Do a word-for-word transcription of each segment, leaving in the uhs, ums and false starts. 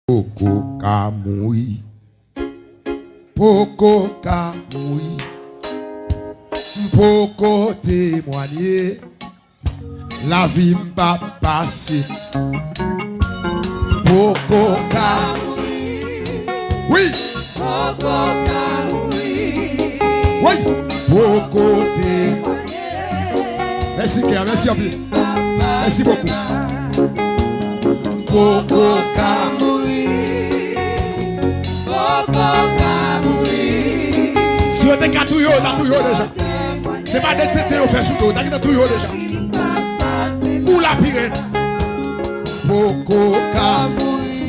Poko ka mouri. Poko ka mouri. M poko temwanye. Lavi m pa pase. M poko ka mouri. Wi. Poko ka mouri. Wi. Poko temwanye. Mèsi, Kè. Mèsi anpil. Mèsi bokou. M poko ka mouri. Poko ka mouri. Si yo te ka touye w, yo ta touye w deja. Se pa de tenten yo fè sou do w, yo ta gentan touye w deja. Ou la pi rèd. Poko ka mouri.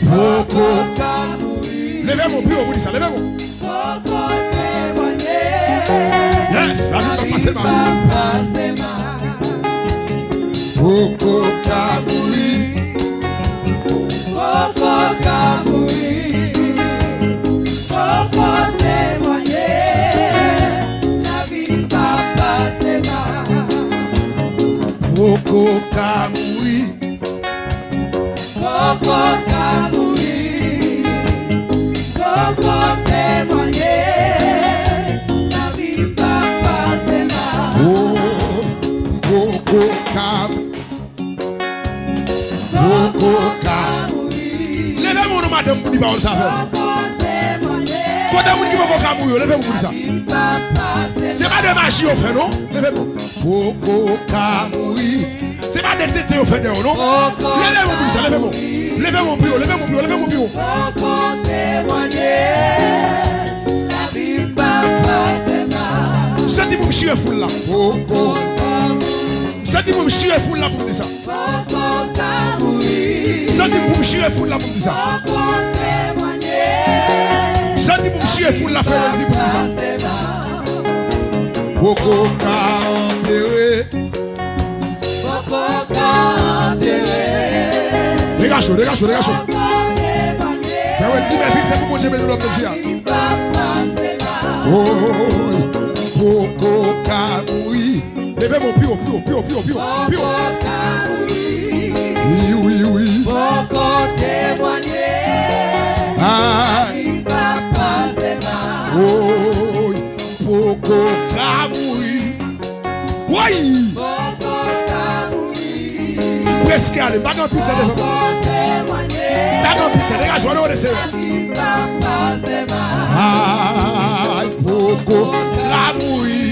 Poko ka mouri. Leve men w pi wo pou di sa, leve men w. Poko temwanye. Yes, lavi pa pase mal. Poko ka mouri. Poko ka mouri. Poko temwanye. Lavi pa pase mal. Poko ka mouri. Poko ka mouri. Poko temwanye. Lavi pa pase mal. Oh, poko ka. Poko ka. Leve men w maten pou di pawòl sa avè m. Kote moun ki poko ka mouri yo, leve men pou di sa. Se pa de maji yo fè non. Leve men. Poko ka mouri. Se pa de tenten yo fè dèyè w non. Leve men pou di sa, leve men. Leve men pi wo, leve men pi wo, leve men pi wo. Poko temwanye. Lavi pa pase mal. Santi pou m chire foul la. Poko. Santi pou m chire foul la pou m di sa. Poko ka mouri. Santi pou m chire foul la pou m di sa. Poko temwanye. Santi pou m chire foul la, fè yo di pou m di sa. Poko ka antere. Poko ka antere. Dega cho, dega cho, dega cho. Poko temwanye. Fè yo di men vit, se pou Bondye beni lòt Bondye a. Woy, poko ka mouri. Leve men w pi wo, pi wo, pi wo, pi wo, pi wo, pi wo. Wi, wi, wi. Poko temwanye. Ah. Li pa pase mal. Woy, poko ka mouri. Woy. Poko ka mouri. Prèske ale, pa gen anpil tan devan. Poko temwanye. Pa gen anpil tan, degaje w, adore Senyè. Li pa pase mal. Ay, poko ka mouri.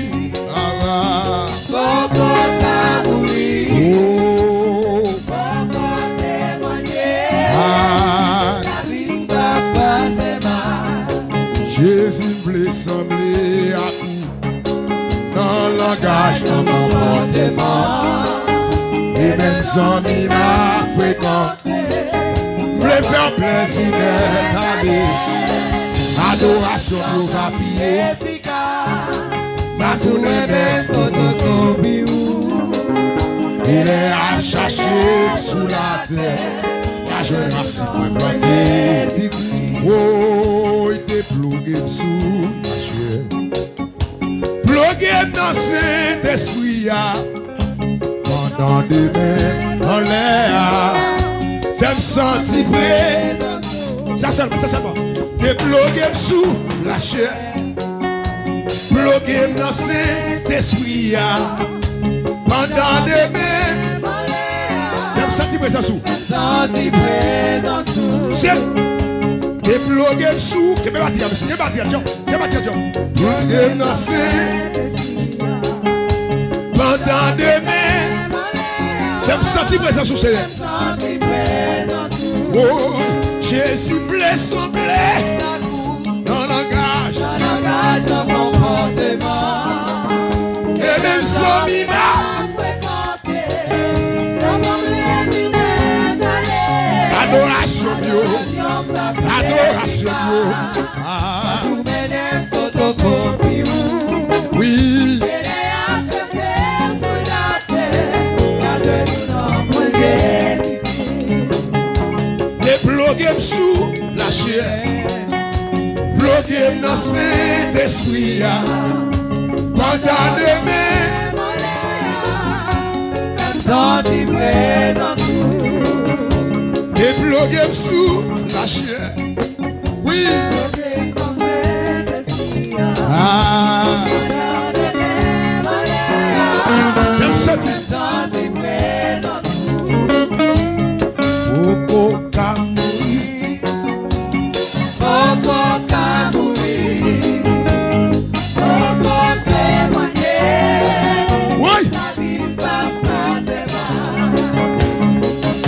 Poko ka mouri. Oh. Poko temwanye. Ah. Lavi pa pase mal. Jezi, m vle sanble ak ou nan langaj, nan konpòteman. E menm zanmi m ap frekante. M vle fè w plezi nèt ale. Adorasyon m yo va pi efikas. M a tounen menm fotokopi ou. E lè y ap chache m sou latè, y a jwenn rasin mwen plante. Woy, deploge m sou machè. Ploge m nan Sentespri a. Pandan de men anlè a. Fè m santi prezans ou. Sa sèlman, sa sèlman. Deploge m sou lachè. Ploge m nan Sentespri a. Pandan de men. Fè m santi prezans ou. Santi prezans ou. Se. Deploge m sou. Kenbe batri a, mesye. Kenbe batri a, John. Kenbe batri a, John. Ploge m nan Sentespri a. Pandan de men. Fè m santi prezans ou, Senyè. Oh, Jezi vle sanble nan langaj, nan langaj, nan konpòteman. E menm zanmi m ap frekante. Adorasyon m yo. Adorasyon m yo. Ah. Ou mennen fotokopi ou. Wi. Pèlen ap chache w sou latè. Ka jwenn ou nan mwen Jezi. Deploge m sou lachè. Ploge m nan Sentespri a. Pandan de men. Fè m santi prezans ou. Ploge m sou lachè. Wi. Ah. Fè m santi. Poko ka mouri. Poko ka mouri. Poko temwanye. Woy.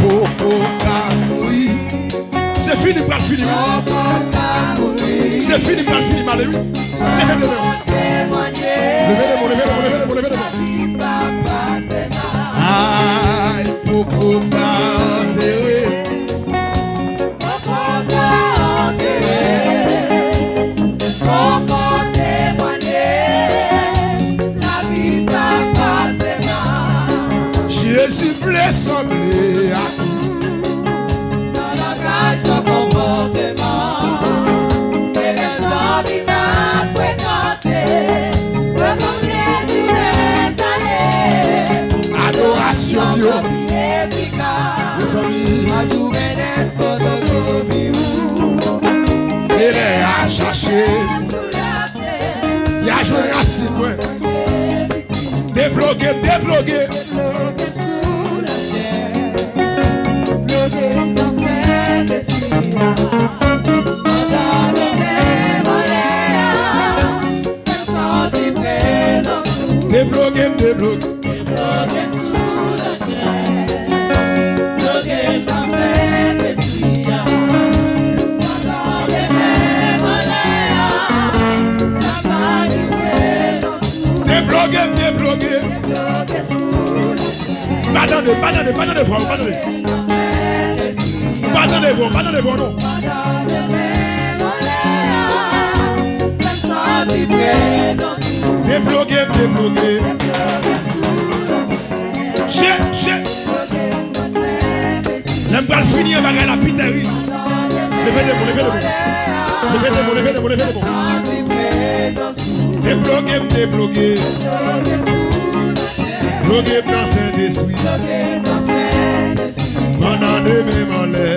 Poko ka mouri. Se fini, pral fini, wi. Se fini, pral fini, m ale, wi. Leve de men w. Leve de men w, leve de men w, leve de men w, leve de men w. Ay, poko ka antere. Poko ka antere. Poko temwanye. Lavi pa pase mal. Jezi vle sanble ak ou. Nan langaj, nan konpòteman, e lè zanmi m ap frekante, lè zanmi m ap frekante. Adorasyon m yo. Mezanmi. E lè y ap chache. Y a jwenn rasin mwen. Debloke m, debloke. Debloke m, debloke. Debloke m, debloke. Pa tande, pa tande, pa tande vwa, pa tande. Pa tande vwa, pa tande vwa, non. Debloke m, debloke. Shit, shit. Lè m pral fini an, bagay la pi tèrib. Leve de men w, leve de men w. Leve de men w, leve de men w, leve de men w. Debloke m, debloke. Bloke m nan Sentespri. Pandan demen m anlè.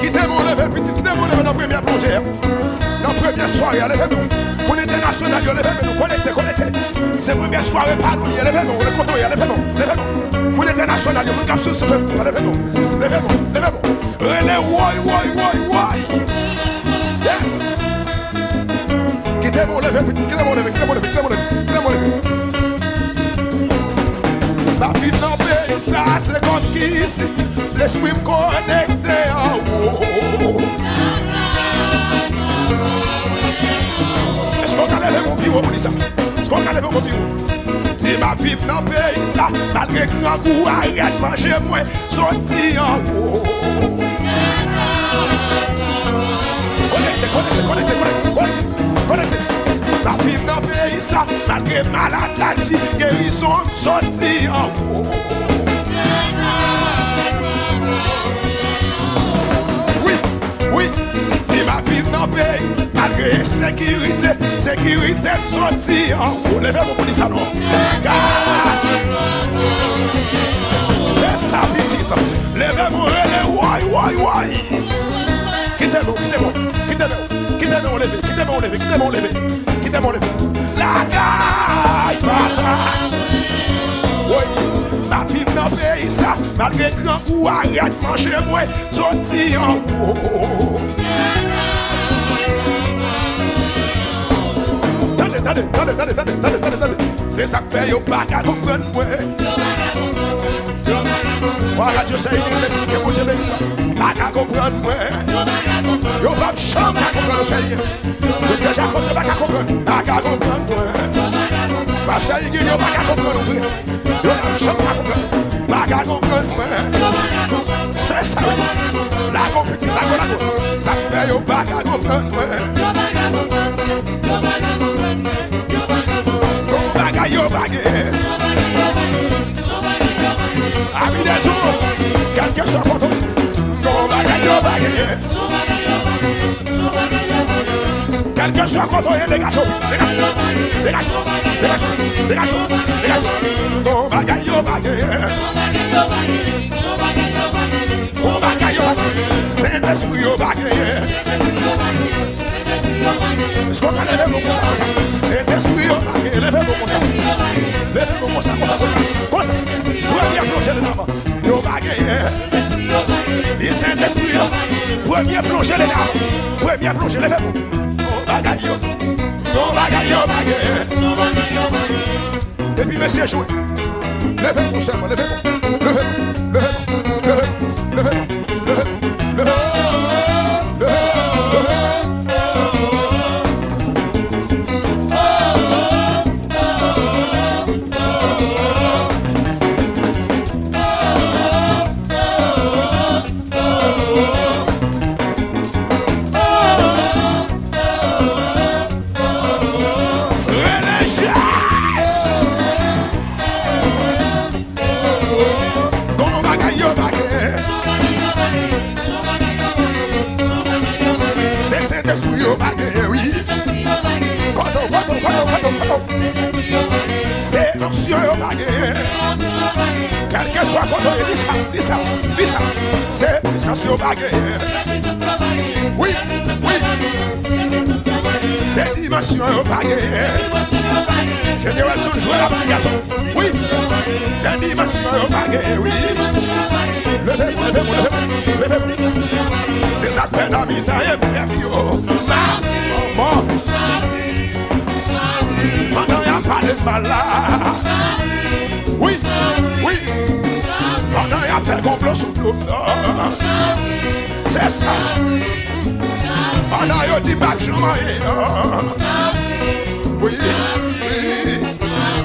Kite men w leve, pitit, kite men w leve nan premyè plonje a. Nan premyè sware a, leve men w. Moun entènasyonal yo, leve men nou, konekte, konekte. Se premyè sware pa nou li ye, leve men w, kote w ye, leve men w, leve men w. Moun entènasyonal yo, moun k ap swiv sou Facebook, leve men w, leve men w, leve men w. Rele woy, woy, woy, woy. Yes. Kite men w leve, pitit, kite men w leve, kite men w leve, kite men w leve, kite men w leve. M ap viv nan peyi sa, se kòm ki isit lespri m konekte anwo. Èske w ka leve men w pi wo pou di sa? Èske w ka leve men w pi wo? Di, m ap viv nan peyi sa, malgre grangou a rèd manje mwen. Soti anwo. Konekte, konekte, konekte, konekte, konekte, konekte. M ap viv nan peyi sa, malgre malad la di gerizon m soti anwo. Wi, wi, di m ap viv nan peyi, malgre ensekirite, sekirite m soti anwo. Leve men w pou di sa non. Gad! Se sa, pitit. Leve men w, rele, woy, woy, woy. Kite men w, kite men w, kite men w, kite men w leve, kite men w leve, kite men w leve, kite men w leve. Lagay, papa. Woy, m ap viv nan peyi sa, malgre grangou a rèd manje mwen. Soti anwo. Tande, tande, tande. Se sa k fè yo pa ka konprann mwen. Wa radyo Sèyigèz, mèsi ke Bondye beni w. Pa ka konprann mwen. Yo p ap janm ka konprann ou, Sèyigèz. Yo deja konn yo pa ka konprann. Pa ka konprann mwen. Pastè Igil, yo pa ka konprann ou vre. Yo p ap janm ka konprann. Pa ka konprann mwen. Se sa wi. Lago piti, lago, lago. Sa k fè yo pa ka konprann mwen. Gon bagay yo pa gen. Ami de zo, kèlkeswa kote w ye, gon bagay yo pa genyen. Kèlkeswa kote w ye, degaje w, degaje w, degaje w, degaje w, degaje w, degaje w. Gon bagay yo pa genyen. Gon bagay yo pa genyen. Sentespri yo pa genyen. Èske w ka leve men w konsa, konsa? Sentespri yo pa genyen. Leve men w konsa. Leve men w konsa, konsa, konsa. Konsa. Premye plonje de laman. Yo pa genyen. Li Sentespri yo. Premye plonje de laman. Premye plonje. Leve men w. Gon bagay yo. Gon bagay yo pa genyen. Epi mesye jwe. Leve men w sèlman, leve men w, leve men w, leve men w, leve men w, leve men w, leve men w, leve men w, leve men w, leve men w, leve men w, leve men w. Rele Jezi! Gon bagay yo pa gen. Se Sentespri yo pa gen, wi. Kote w, kote w, kote w, kote w, kote w. Se onksyon yo pa gen. Kèlkeswa kote w ye, di sa, di sa, di sa. Se pisans yo pa gen. Wi, wi. Se dimansyon yo pa gen. Jenerasyon jwe la, ti gason. Wi. Se dimansyon yo pa gen, wi. Leve men w, leve men w, leve men w, leve men w. Se sa k fè nan mitan eprèv yo. Sa, bon. Pandan y ap pale mal la. Wi, wi. Pandan y ap fè konplo sou do m nan. Se sa. Pandan yo di m p ap janm anyen. Wi, wi.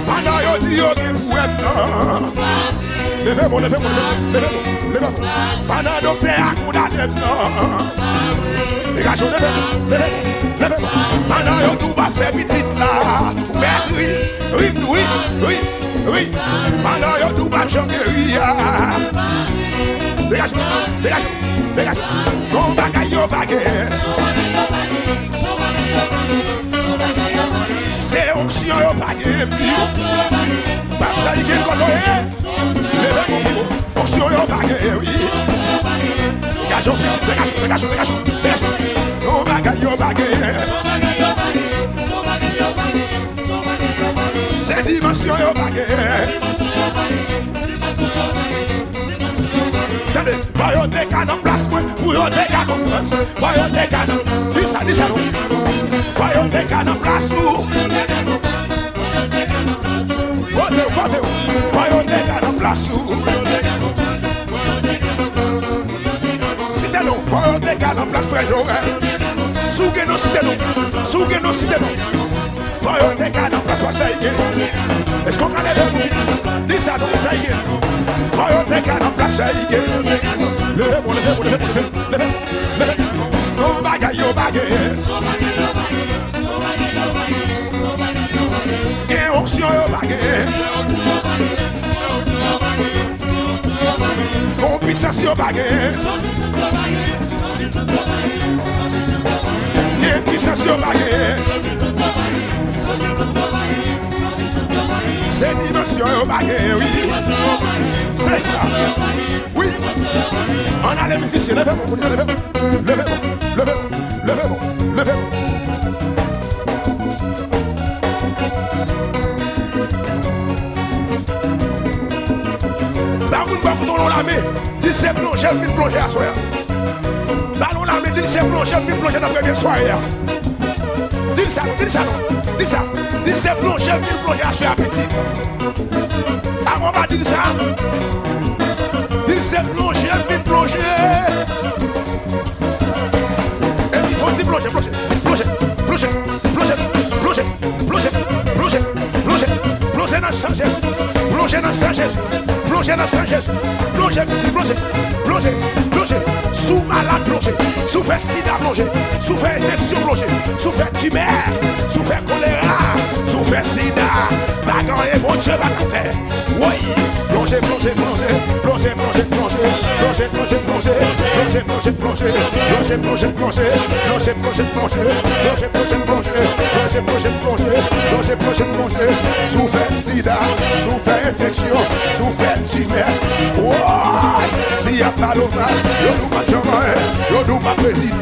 Pandan yo di yo gen pou wè m nan. Leve men w, leve men w, leve men w, leve men w, leve men w. Pandan doktè a kondane m nan. Degaje w, leve men w, leve men w, leve men w. Pandan yo di w p ap fè pitit la. Mèt, wi, wi, wi, wi, wi. Pandan yo di w p ap janm geri a. Degaje w, degaje w, degaje w. Gon bagay yo pa gen. Se onksyon yo pa gen, m di w. Pastè Higgins, kote w ye? Leve men w pi wo. Onksyon yo pa gen, wi. Degaje w, pitit, degaje w, degaje w, degaje w, degaje w. Gon bagay yo pa gen. Se dimansyon yo pa gen. Tande, fò yo te ka nan plas mwen, pou yo te ka konprann. Fò yo te ka nan, di sa, di sa non. Fò yo te ka nan plas ou. Kote w, kote w. Fò yo te ka nan plas ou. Site non, fò yo te ka nan plas frè Joel. Si w gen non, site non. Si w gen non, site non. Fò yo te ka nan plas pastè Higgins. Èske w ka leve pou pitit? Di sa non, pastè Higgins. Fò yo te ka nan plas pastè Higgins. Leve men w, leve men w, leve men w, leve men w, leve men w. Gon bagay yo pa genyen. Gen onksyon yo pa genyen. Gon pisans yo pa genyen. Gen pisans yo pa genyen. Se dimansyon yo pa genyen, wi. Se sa. Wi. Ann ale mizisyen, leve men w, leve men w, leve men w, leve men w, leve men w. Ba moun bò kote w la men. Di l se plonje m vin plonje aswè a. Ba l yon lamen, di l se plonje m vin plonje nan premye sware a. Di l sa non, di l sa non, di sa. Di l se plonje m vin plonje aswè a, pitit. Avan w pa di l sa. Di l se plonje m vin plonje. Epi fò w di plonje, plonje, plonje, plonje, plonje, plonje, plonje, plonje, plonje, plonje nan san Jezi. Plonje nan san Jezi. Plonje nan san Jezi. Plonje, pitit, plonje. Plonje, plonje. Si w malad, plonje. Si w fè sida, plonje. Si w fè enfeksyon, plonje. Si w fè timè, si w fè kolera, si w fè sida, pa gen anyen Bondye pa ka fè. Woy! Plonje, plonje, plonje, Plonje, plonje, plonje, plonje, plonje, plonje, plonje, plonje, plonje, plonje, plonje, plonje, plonje, plonje, plonje, plonje, plonje, plonje, plonje. Si w fè sida, si w fè enfeksyon, si w fè timè, woy! Si y ap pale w mal, yo di w p ap janm anyen, yo di w p ap rezide.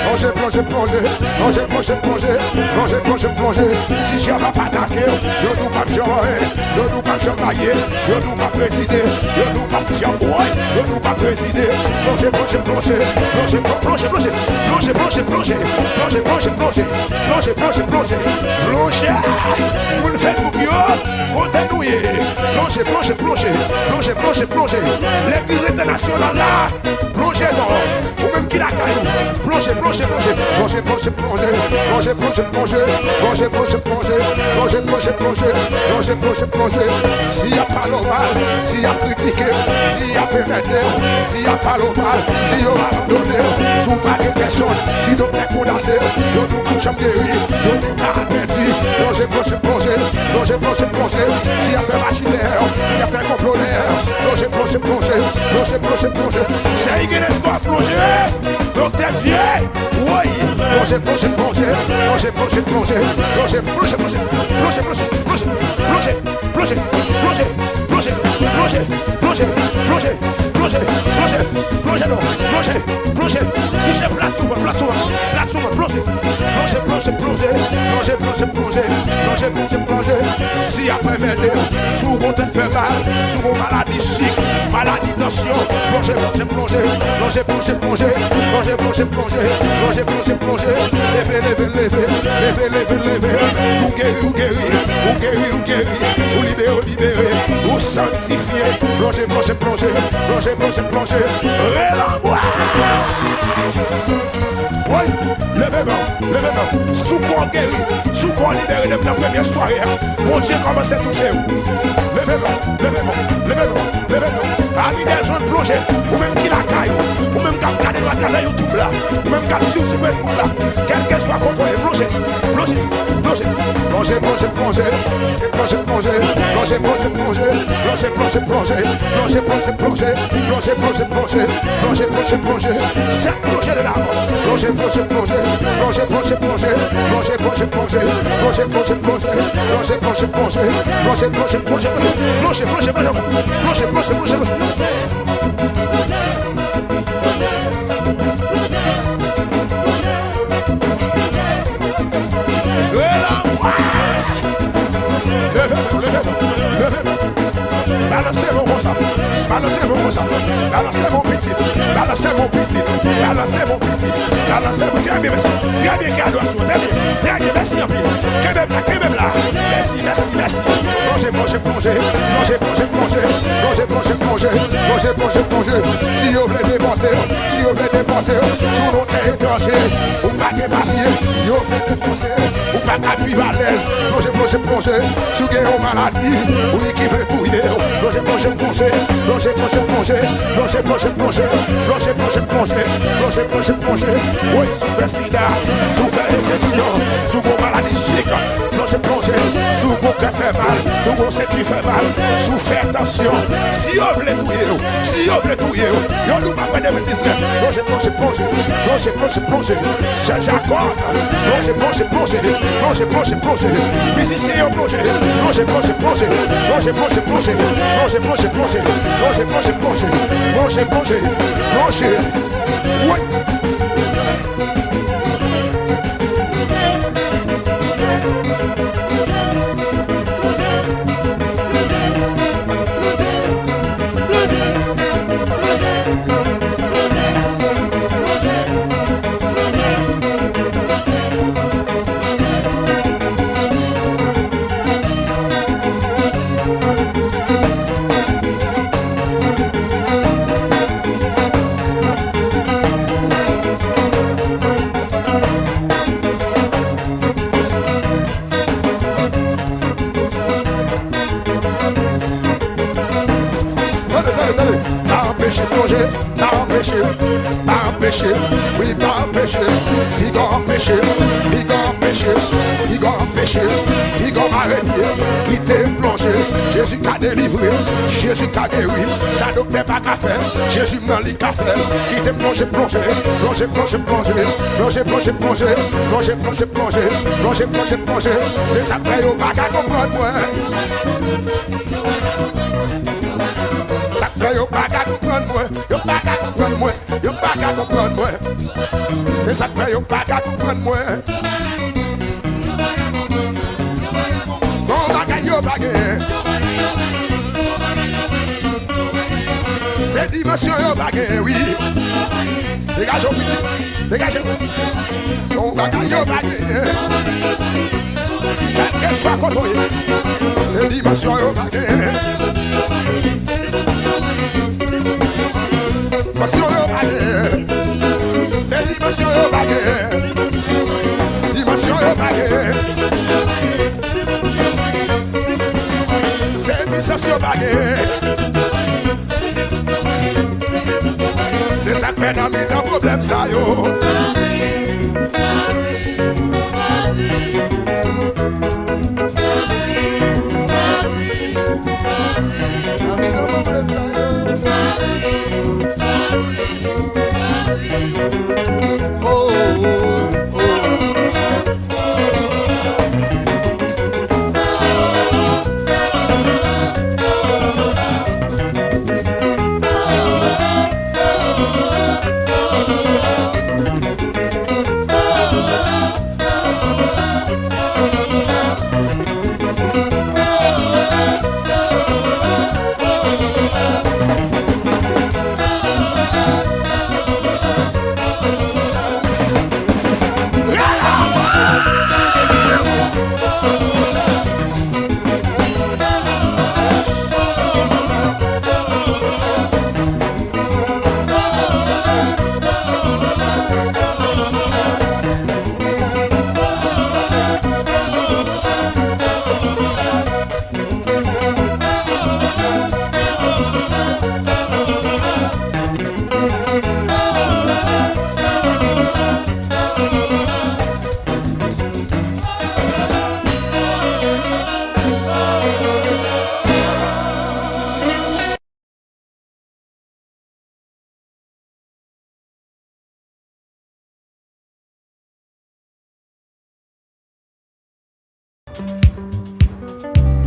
Plonje, plonje, plonje, plonje, plonje, plonje, plonje, plonje, plonje. Si djab ap atake w, yo di w p ap janm anyen, yo di w p ap janm maye, yo di w p ap rezide, yo di w p ap fyanm, woy, yo di w p ap rezide. Plonje, plonje, plonje, plonje, plonje, plonje, plonje, plonje, plonje, plonje, plonje, plonje, plonje, plonje, plonje. Moun Facebook yo, kote nou ye? Plonje, plonje, plonje, plonje, plonje, plonje. Legliz entènasyonal la. Plonje non. Ou menm ki lakay ou. Plonje, plonje, plonje. Plonje, plonje, plonje. Plonje, plonje, plonje. Plonje, plonje, plonje. Plonje, plonje, plonje. Plonje, plonje, plonje. Si y ap pale w mal, si y ap kritike, si y ap enmède w, si y ap pale w mal, si yo abandone w, si w pa gen pèsonn, si doktè kondane w, yo di w p ap janm geri, yo di w ka pèdi. Plonje, plonje, plonje. Plonje, plonje, plonje. Si y ap fè machinè, si y ap fè konplonè. Plonje, plonje, plonje. Plonje, plonje, plonje. Sèy gen lespwa plonje. Doktè Dye. Woy. Plonje, plonje, plonje. Plonje, plonje, plonje. Plonje, plonje, plonje. Plonje, plonje, plonje. Plonje, plonje, plonje. Plonje, plonje, plonje. Plonje, plonje, plonje. Plonje non. Plonje, plonje. Kouche plat sou vant, plat sou vant. Plat sou vant. Plonje. Plonje, plonje, plonje. Plonje, plonje, plonje. Plonje, plonje, plonje. Si y ap enmède w, si w gon tèt fè mal, si w gon maladi sik, maladi tansyon, plonje, plonje, plonje. Plonje, plonje, plonje. Plonje, plonje, plonje. Plonje, plonje, plonje. Leve, leve, leve. Leve, leve, leve. Ou geri, ou geri. Ou geri, ou geri. Ou libere, ou libere. Ou sanktifye. Plonje, plonje, plonje. Plonje, plonje, plonje. Relanbwa. Woy, leve men w, leve men w. Si w kwè w geri, si w kwè w libere depi nan premye sware a, Bondye kòmanse touche w. Leve men w, leve men w, leve men w, leve men w. Ami dèzòd plonje, ou menm ki lakay ou, ou menm k ap gade nou atravè YouTube la, ou menm k ap swiv sou Facebook la, kèlkeswa kote w ye, plonje, plonje, plonje, plonje, plonje, plonje. Plonje, plonje, plonje. Plonje, plonje, plonje. Plonje, plonje, plonje. Plonje, plonje, plonje. Plonje, plonje, plonje. Sèt plonje de la mò. Plonje, plonje, plonje. Plonje, plonje, plonje. Plonje, plonje, plonje. Plonje, plonje, plonje. Plonje, plonje, plonje. Plonje, plonje, plonje. Plonje, plonje, plonje. Plonje, plonje, plonje. Relanbwa! Leve men w, leve men w, leve men w. Balanse men w konsa. Balanse men w konsa. Balanse men w pitit. Balanse men w pitit. Balanse men w pitit. Balanse men w. Trè byen, mesye. Trè byen, gade w asou. Trè byen. Trè byen, mèsi anpil. Kenbe m la, kenbe m la. Mèsi, mèsi, mèsi. Plonje, plonje, plonje. Plonje, plonje, plonje. Plonje, plonje, plonje. Plonje, plonje, plonje. Si yo vle depòte w, si yo vle depòte w sou non tè etranje, ou pa gen papye, yo vle depòte w, ou pa ka viv alèz. Plonje, plonje, plonje. Si w gen yon maladi, ou li ki vle touye w. Plonje, plonje, plonje. Plonje, plonje, plonje. Plonje, plonje, plonje. Plonje, plonje, plonje. Plonje, plonje, plonje. Woy, si w fè sida, si w fè enfeksyon, si w gon maladi sik, plonje, plonje. Si w gon kè fè mal, si w gon senti fè mal, si w fè tansyon, si yo vle touye w, si yo vle touye w, yo di w pa pè de mil diznèf. Plonje, plonje, plonje. Plonje, plonje, plonje. Sè Jakòb. Plonje, plonje, plonje. Plonje, plonje, plonje. Mizisyen yo plonje. Plonje, plonje, plonje. Plonje, plonje, plonje. Plonje, plonje, plonje. Plonje, plonje, plonje. Plonje, plonje. Plonje. Woy. Tande, tande, tande. Pa anpeche plonje, pa anpeche, pa anpeche, wi, pa anpeche. Piga anpeche, piga anpeche, piga anpeche, piga arete, kite plonje. Jezi ka delivre, Jezi ka geri, sa doktè pa ka fè, Jezi m nan li ka fè. Kite m plonje, plonje, plonje, plonje, plonje, plonje, plonje, plonje, plonje, plonje, plonje, plonje, plonje, plonje. Se sa k fè yo pa ka konprann mwen. Sa k fè yo pa ka konprann mwen, yo pa ka konprann mwen, yo pa ka konprann mwen. Se sa k fè yo pa ka konprann mwen. Gon bagay yo pa genyen. Se dimansyon yo pa genyen, wi. Degaje w, pitit. Degaje w. Gon bagay yo pa genyen. Kèlkeswa kote w ye. Se dimansyon yo pa genyen. Dimansyon yo pa genyen. Se dimansyon yo pa genyen. Dimansyon yo pa genyen. Se pwisans yo pa genyen. Se sa k fè nan mitan pwoblèm sa yo. Nan mitan pwoblèm sa yo. Oh, oh, oh.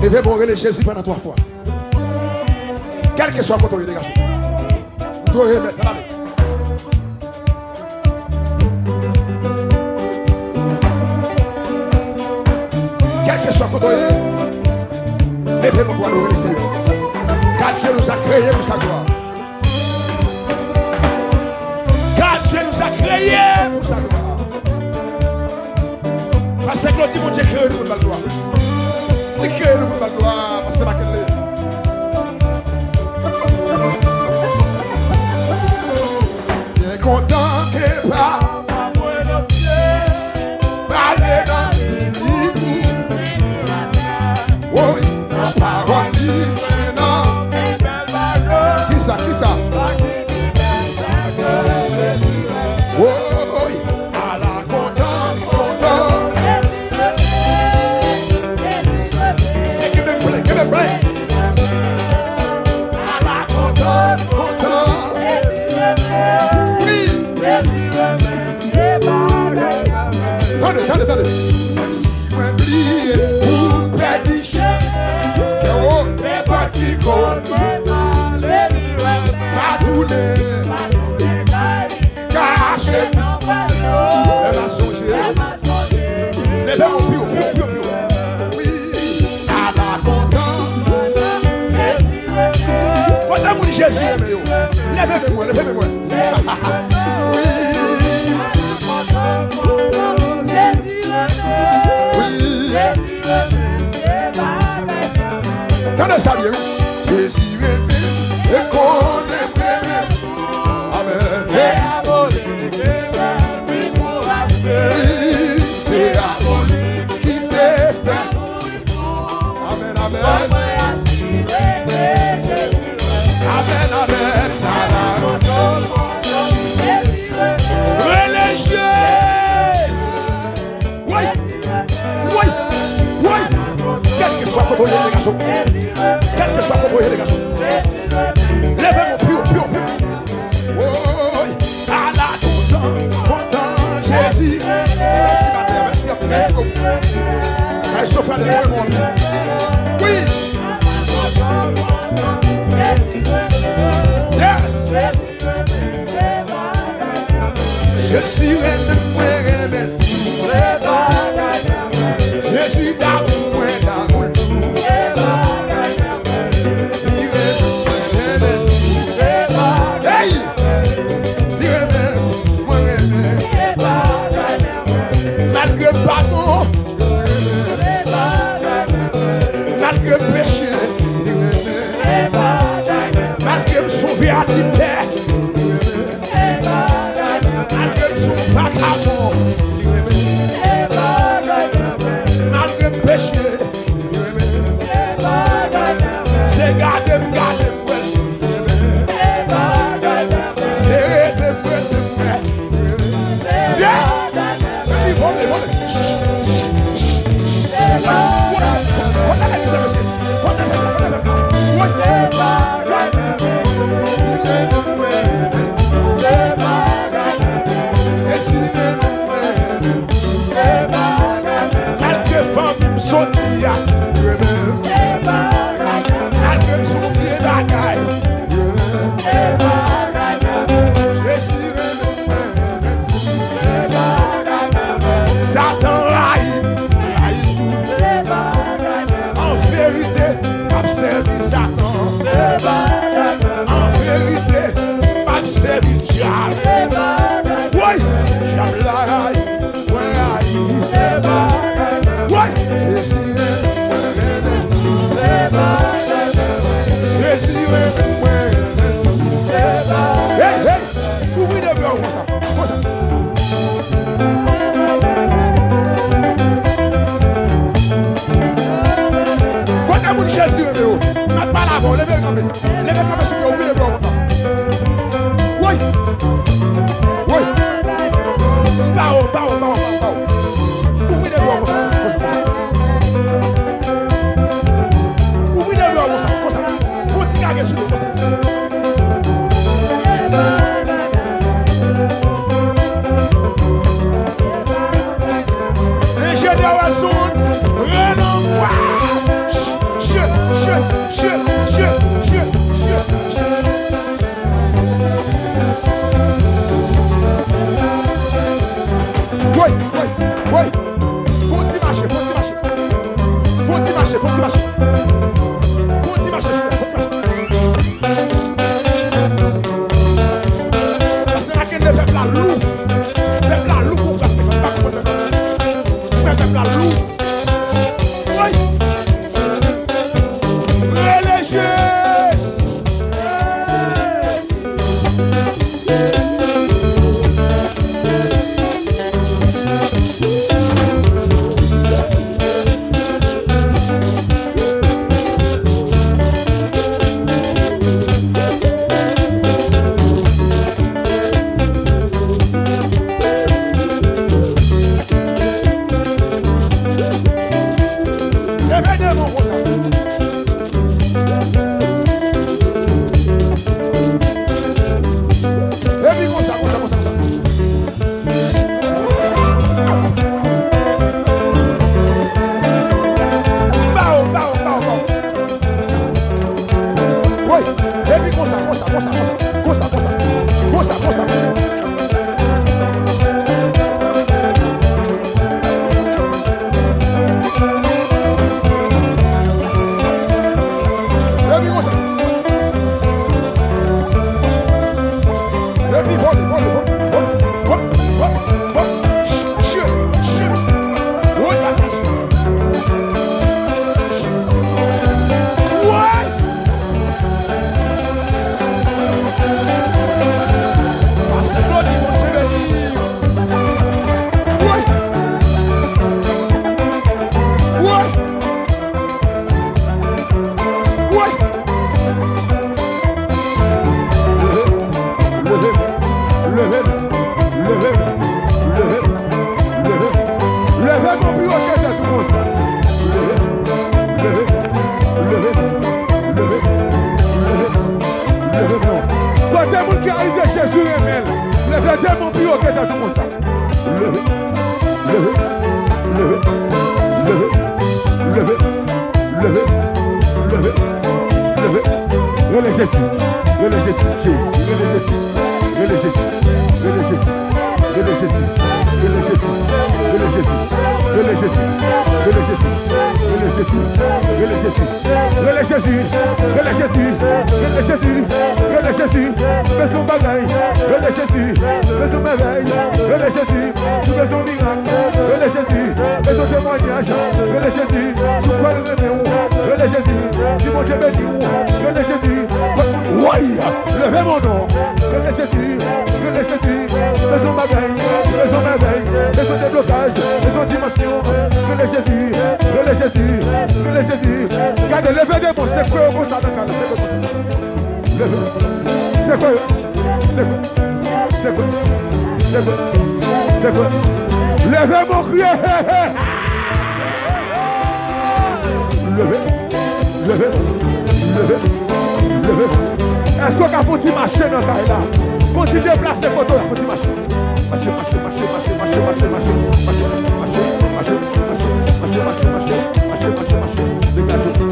Leve men w, rele Jezi pandan twa fwa. Kèlkeswa kote w ye, degaje w. Dwe remèt, tande. Kèlkeswa kote w ye, leve men w pou w adore Senyè. Gad je nou sa kreye pou sa glwa. Gad je nou sa kreye pou sa glwa. Pastè Claude di Bondye kreye nou pou l ba l glwa. Li kreye nou pou l ba l glwa, pastè Makenley. Byen kontan ke papa mwen nan syèl pale nan li pou mwen. Woy, nan pawòl li jwenn nan. Kisa, kisa? Woy, ala kontan, kontan. Se kenbe m plè, kenbe m plè. Ala kontan, kontan. Wi. Tande, tande, tande. Menm si mwen bliye pou m pèdi chemen, se ou nenpòt ki kote m ale, pa tounen, kache m, lè m a sonje, leve w pi wo, pi wo, pi wo, pi wo. Wi, ala kontan. Kontan moun Jezi renmen yo. Leve men mwen, leve men mwen. Wi. Wi. Tande sa byen, wi. Jezi renmen, e konnen renmen. Amèn. Se abone ke fè wi pou achte. Wi, se abone ki te fè. Amèn, amèn. Amèn, amèn. Rele Jezi. Woy! Woy! Woy! Kèlkeswa kote w ye, degaje w. Sa fè voye delegasyon. Leve men w pi wo, pi wo, pi wo. Woy, ala kontan, kontan Jezi. Mèsi, maten, mèsi anpil, mèsi bokou. Ay, sofra de mwen, mon. Wi. Yes. Jezi renmen mwen, renmen tou. Jezi damou mwen, damou l tou. Li renmen mwen, renmen tou. Hey! Li renmen mwen, renmen. Malgre m pa bon, Jezi renmen. Malgre m peche, li renmen. Malgre m sove adiltè, li renmen. Malgre m sou vakabon, li renmen. Malgre m peche, li renmen. Se gade m gade m wè l, li renmen. Se rete m rete m wè l, li renmen. Se, epi vole, vole. Vole, vole, vole, mesye. Malgre fanmi m soti a, malgre m sou vye bagay, Jezi renmen mwen. Satan rayi m, rayi m tou. An verite, m ap sèvi Satan. An verite, m ap sèvi dyab. Woy, dyab la rayi, mwen rayi. Woy, Jezi renmen mwen, renmen. Jezi renmen mwen, renmen. Hey, hey. Ouvri de bra w konsa, konsa. Kote moun Jezi renmen yo? M ap pale avè w, leve kanpe. Leve kanpe sou pye w, ouvri de bra w konsa. Woy! Woy! Ba w, ba w, ba w, ba w, ba w. Ouvri de bra w konsa, konsa, konsa. Ouvri de bra w konsa, konsa. Fè yon ti kage sou nou konsa. Enjenyè Welson, renonm wa. Jezi, Jezi, Jezi. Woy, woy, woy. Fè yon ti mache, fè yon ti mache. Fè yon ti mache, fè yon ti mache. Fè yon ti mache, silvouplè, fè yon ti mache. Pase la kenbe pèp la lou. Pèp la lou pou pase, pa konprann pèp la. Fè pèp la lou. Woy! Rele Jezi! Pi wo ke tèt ou konsa. Leve, leve, leve, leve, leve, leve, leve, leve. Rele Jezi, rele Jezi, Jezi, rele Jezi, rele Jezi, rele Jezi, rele Jezi, rele Jezi, rele Jezi, rele Jezi, rele Jezi, rele Jezi, rele Jezi. Rele Jezi, rele Jezi, rele Jezi, rele Jezi, bezwen bagay. Rele Jezi, bezwen bagay. Rele Jezi, si w bezwen mirak. Rele Jezi, bezwen temwanyaj. Rele Jezi, si w kwè l renmen w. Rele Jezi, si Bondye beni w. Rele Jezi, fòk moun woy. Leve mon non. Rele Jezi, rele Jezi, bezwen bagay, bezwen mèvèy, bezwen deblokaj, bezwen dimansyon. Rele Jezi, rele Jezi, rele Jezi. Gade, leve de men w, sekwe yo konsa nan kay la, sekwe konsa. Leve. Sekwe yo. Sekwe. Sekwe. Sekwe. Sekwe. Leve men w, kriye. Leve. Leve, leve, leve. Èske w ka fè yon ti mache nan kay la? Fè yon ti deplase kote w la, fè yon ti mache. Mache, mache, mache, mache. Degaje w,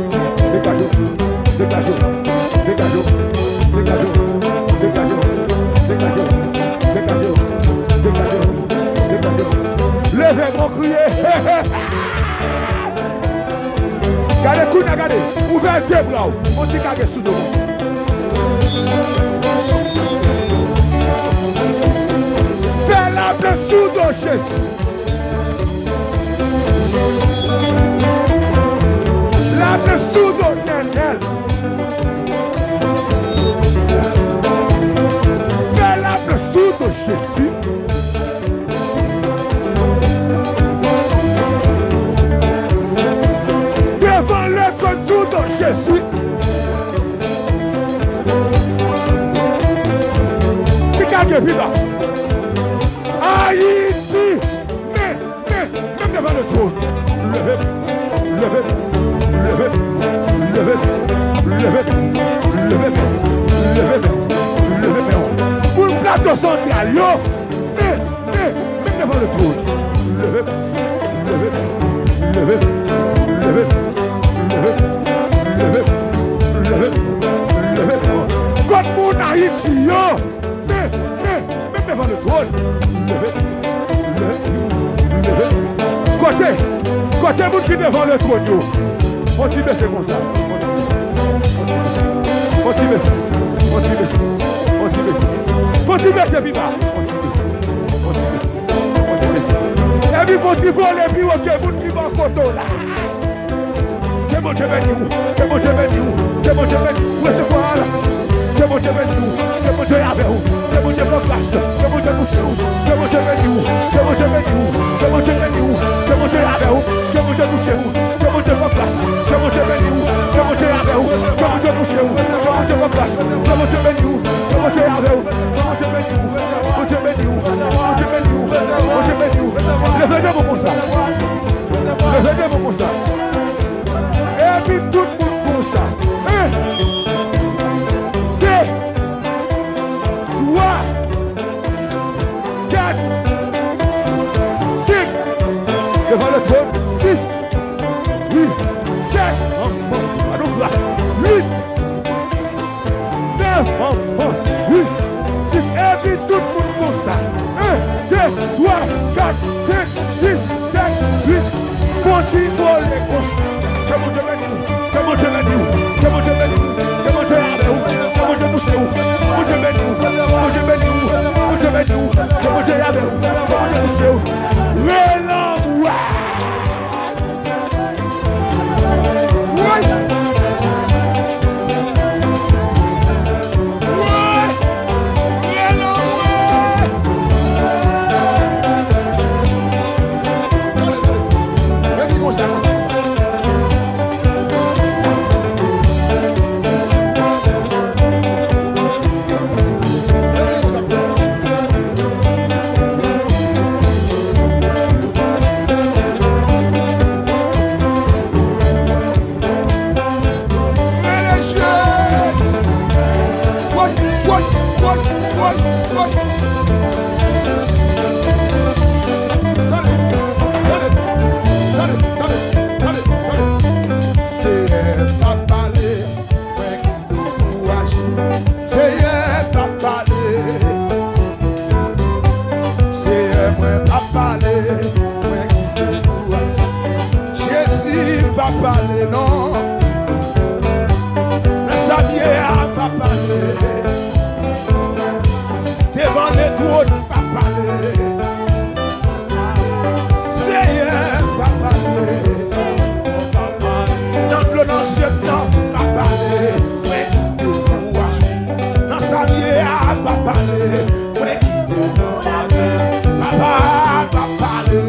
degaje w, degaje w, degaje w, degaje w, degaje w, degaje w, degaje w, degaje w, degaje w. Leve men w, kriye. Gade kounye a, gade. Ouvè de bra w. Fè yon ti kage sou do konsa. Fè lapli sou do Jezi. Lapli sou do Nènèl. Fè lapli sou do Jezi. Devan letròn sou do Jezi. Pi kage, pi ba. Ayiti. Men, men, men devan letròn. Leve, leve, leve, leve, leve, leve, leve, leve. Moun Plato Santral yo. Men, men, men devan letròn. Leve, leve, leve, leve, leve, leve, leve, leve. Kot moun Ayiti yo? Men, men, men devan letròn. Leve, leve, leve. Kote, kote moun ki devan letròn yo? Fon ti bese konsa. Fon ti bese, fon ti bese, fon ti bese, fon ti bese pi ba. Fon ti bese, fon ti bese, fon ti bese. Epi fon ti vole pi wo ke moun ki bò kote w la. Ke Bondye beni w, ke Bondye beni w, ke Bondye beni w. Resevwa l. Ke Bondye beni w, ke Bondye avè w, ke Bondye fè gras, ke Bondye touche w, ke Bondye beni w, ke Bondye beni w, ke Bondye beni w, ke Bondye avè w, ke Bondye touche w. Ke Bondye fè gras, ke Bondye beni w, ke Bondye avè w, ke Bondye touche w, ke Bondye fè gras, ke Bondye beni w, ke Bondye avè w, ke Bondye beni w, Bondye beni w, Bondye beni w, Bondye beni w. Leve de men w konsa. Leve de men w konsa. Epi tout moun konsa. En, de, twa, kat, senk. Devan letròn, sis, uit, sèt. Anmò, pa nou gras. Uit, nèf, anmò, uit, dis. Epi tout moun konsa. En, de, twa, kat, senk, sis, sèt, uit. Fon ti vole konsa. Ke Bondye beni w. Ke Bondye beni w. Ke Bondye beni w. Ke Bondye avè w. Ke Bondye touche w. Bondye beni w. Bondye beni w. Bondye beni w. Ke Bondye avè w. Ke Bondye touche w. Rele anmwa. Woy! Woy! Rele anmwa. Epi konsa, konsa, konsa. Pale non. Nan sa m ye a, m ap pale. Devan Metwòl, m ap pale. Senyè, m ap pale. Nan dlo nan zye m nan, m ap pale. Mwen ki dekouraje. Nan sa m ye a, m ap pale. Mwen ki dekouraje. Papa, m ap pale.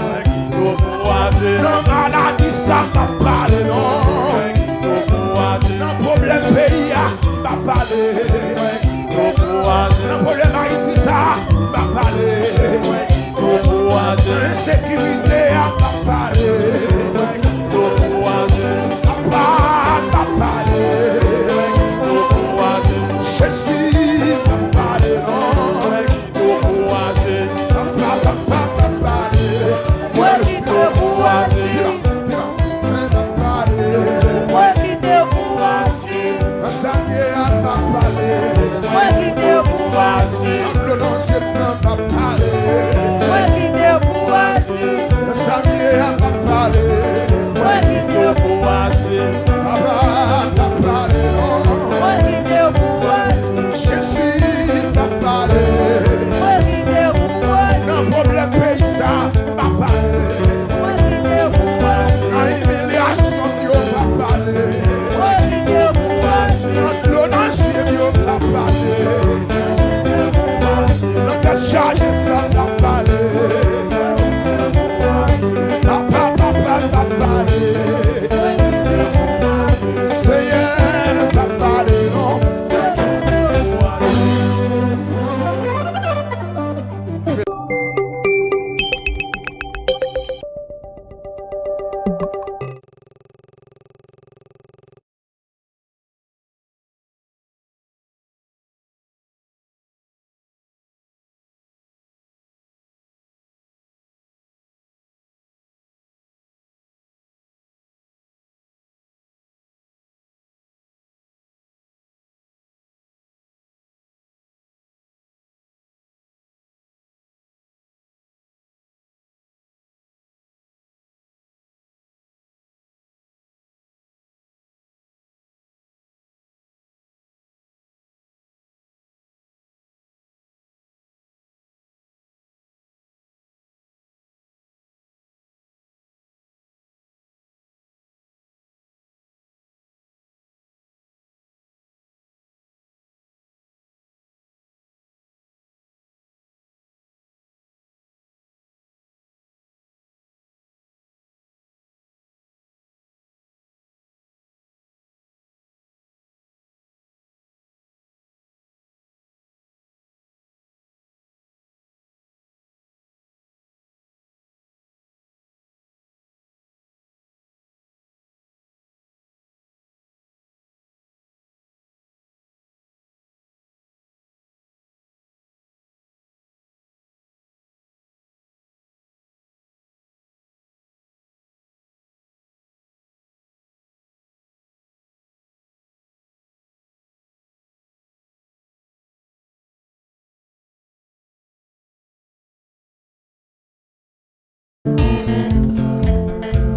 Mwen ki dekouraje. Nan maladi sa, m ap pale non. Mwen ki dekouraje. Nan pwoblèm peyi a, m ap pale. Mwen ki dekouraje. Nan pwoblèm Ayiti sa, m ap pale. Mwen ki dekouraje. Nan ensekirite a, m ap pale. Mwen ki dekouraje. Papa, m ap pale. Mwen ki dekouraje. Jezi, m ap pale non. Mwen ki dekouraje. Papa, papa, m ap pale. Mwen ki dekouraje. Mwen ki dekouraje. Nan sa m ye a, m ap pale. Mwen ki dekouraje. Nan dlo nan zye m nan, m ap pale. Mwen ki dekouraje. Nan sa m ye a, m ap pale. Mwen ki dekouraje. Papa, m ap pale non. Mwen ki dekouraje. Jezi, m ap pale. Mwen ki dekouraje. Nan pwoblèm peyi sa, m ap pale. Mwen ki dekouraje. Nan imilyasyon m yo, m ap pale. Mwen ki dekouraje. Nan dlo nan zye m yo, m ap pale. Nan tèt chaje sa, m ap pale. Papa, papa, m ap pale. Senyè, m ap pale non.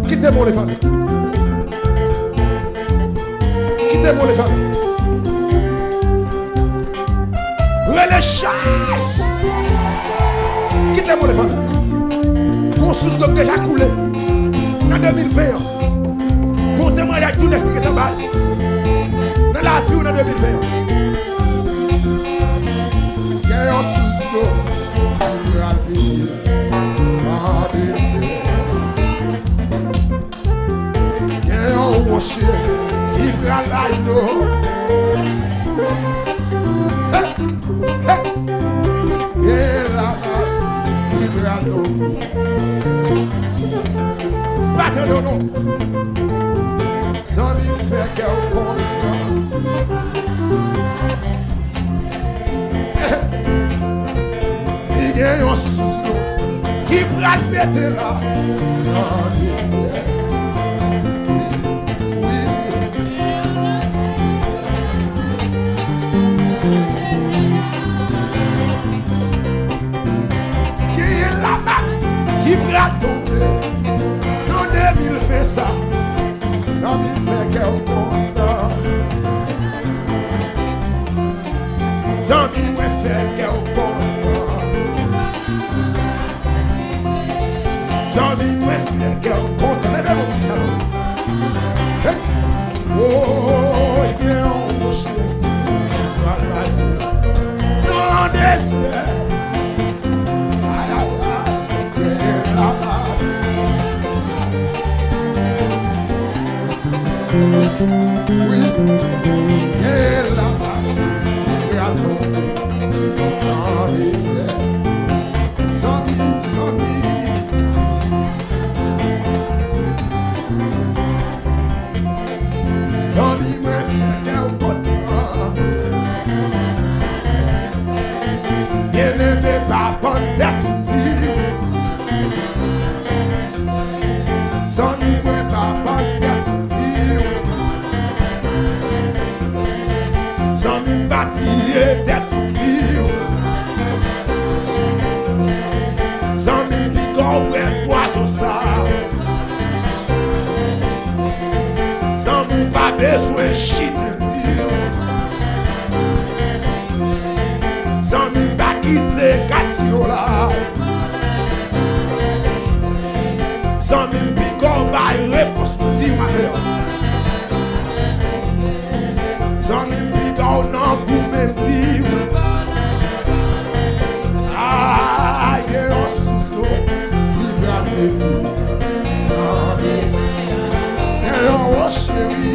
Kite m rele fanmi. Kite m rele fanmi. Rele Chaz. Kite m rele fanmi. Gon sous dlo k deja koule nan de mil ven an. Gon temwayaj tou nèf ki gentan bay nan lavi w nan de mil ven an. Gen yon sous dlo ki pral pete nan dezè. Gen yon woche ki pral bay dlo. Hey! Hey! Gen lavaj ki pral tonbe. Pa tande w non. Zanmi, fè kè w kontan. Li gen yon sous dlo ki pral pete la nan dezè. Wi, wi. Genyen lamak ki pral tonbe nan de mil ven. Sa, zanmi, fè kè w kontan. Zanmi mwen, fè kè w kontan. Zanmi mwen, fè kè w kontan. Leve men w pou di sa non. Hey! Woy, gen yon woche ki pral bay ou nan dezè. Ay, ay, ay, gen la. Wi, gen la ki pral tonbe nan dezè. Zanmi, zanmi. Zanmi mwen, fè kè w kontan. Byeneme, pa pann tèt ou di w. Zanmi mwen, pa pann tèt ou di w. Zanmi m, pa tiye tèt ou di w. Zanmi m, piga w bwè pwazon sa. Zanmi m, pa bezwen chite m di w. Zanmi m, pa kite katye w la. Zanmi m, piga w bay repons m di w maten an. Zanmi m, piga w nan goumen m di w. Ay, gen yon sous dlo ki pral pete nan dezè. Gen yon woche, wi.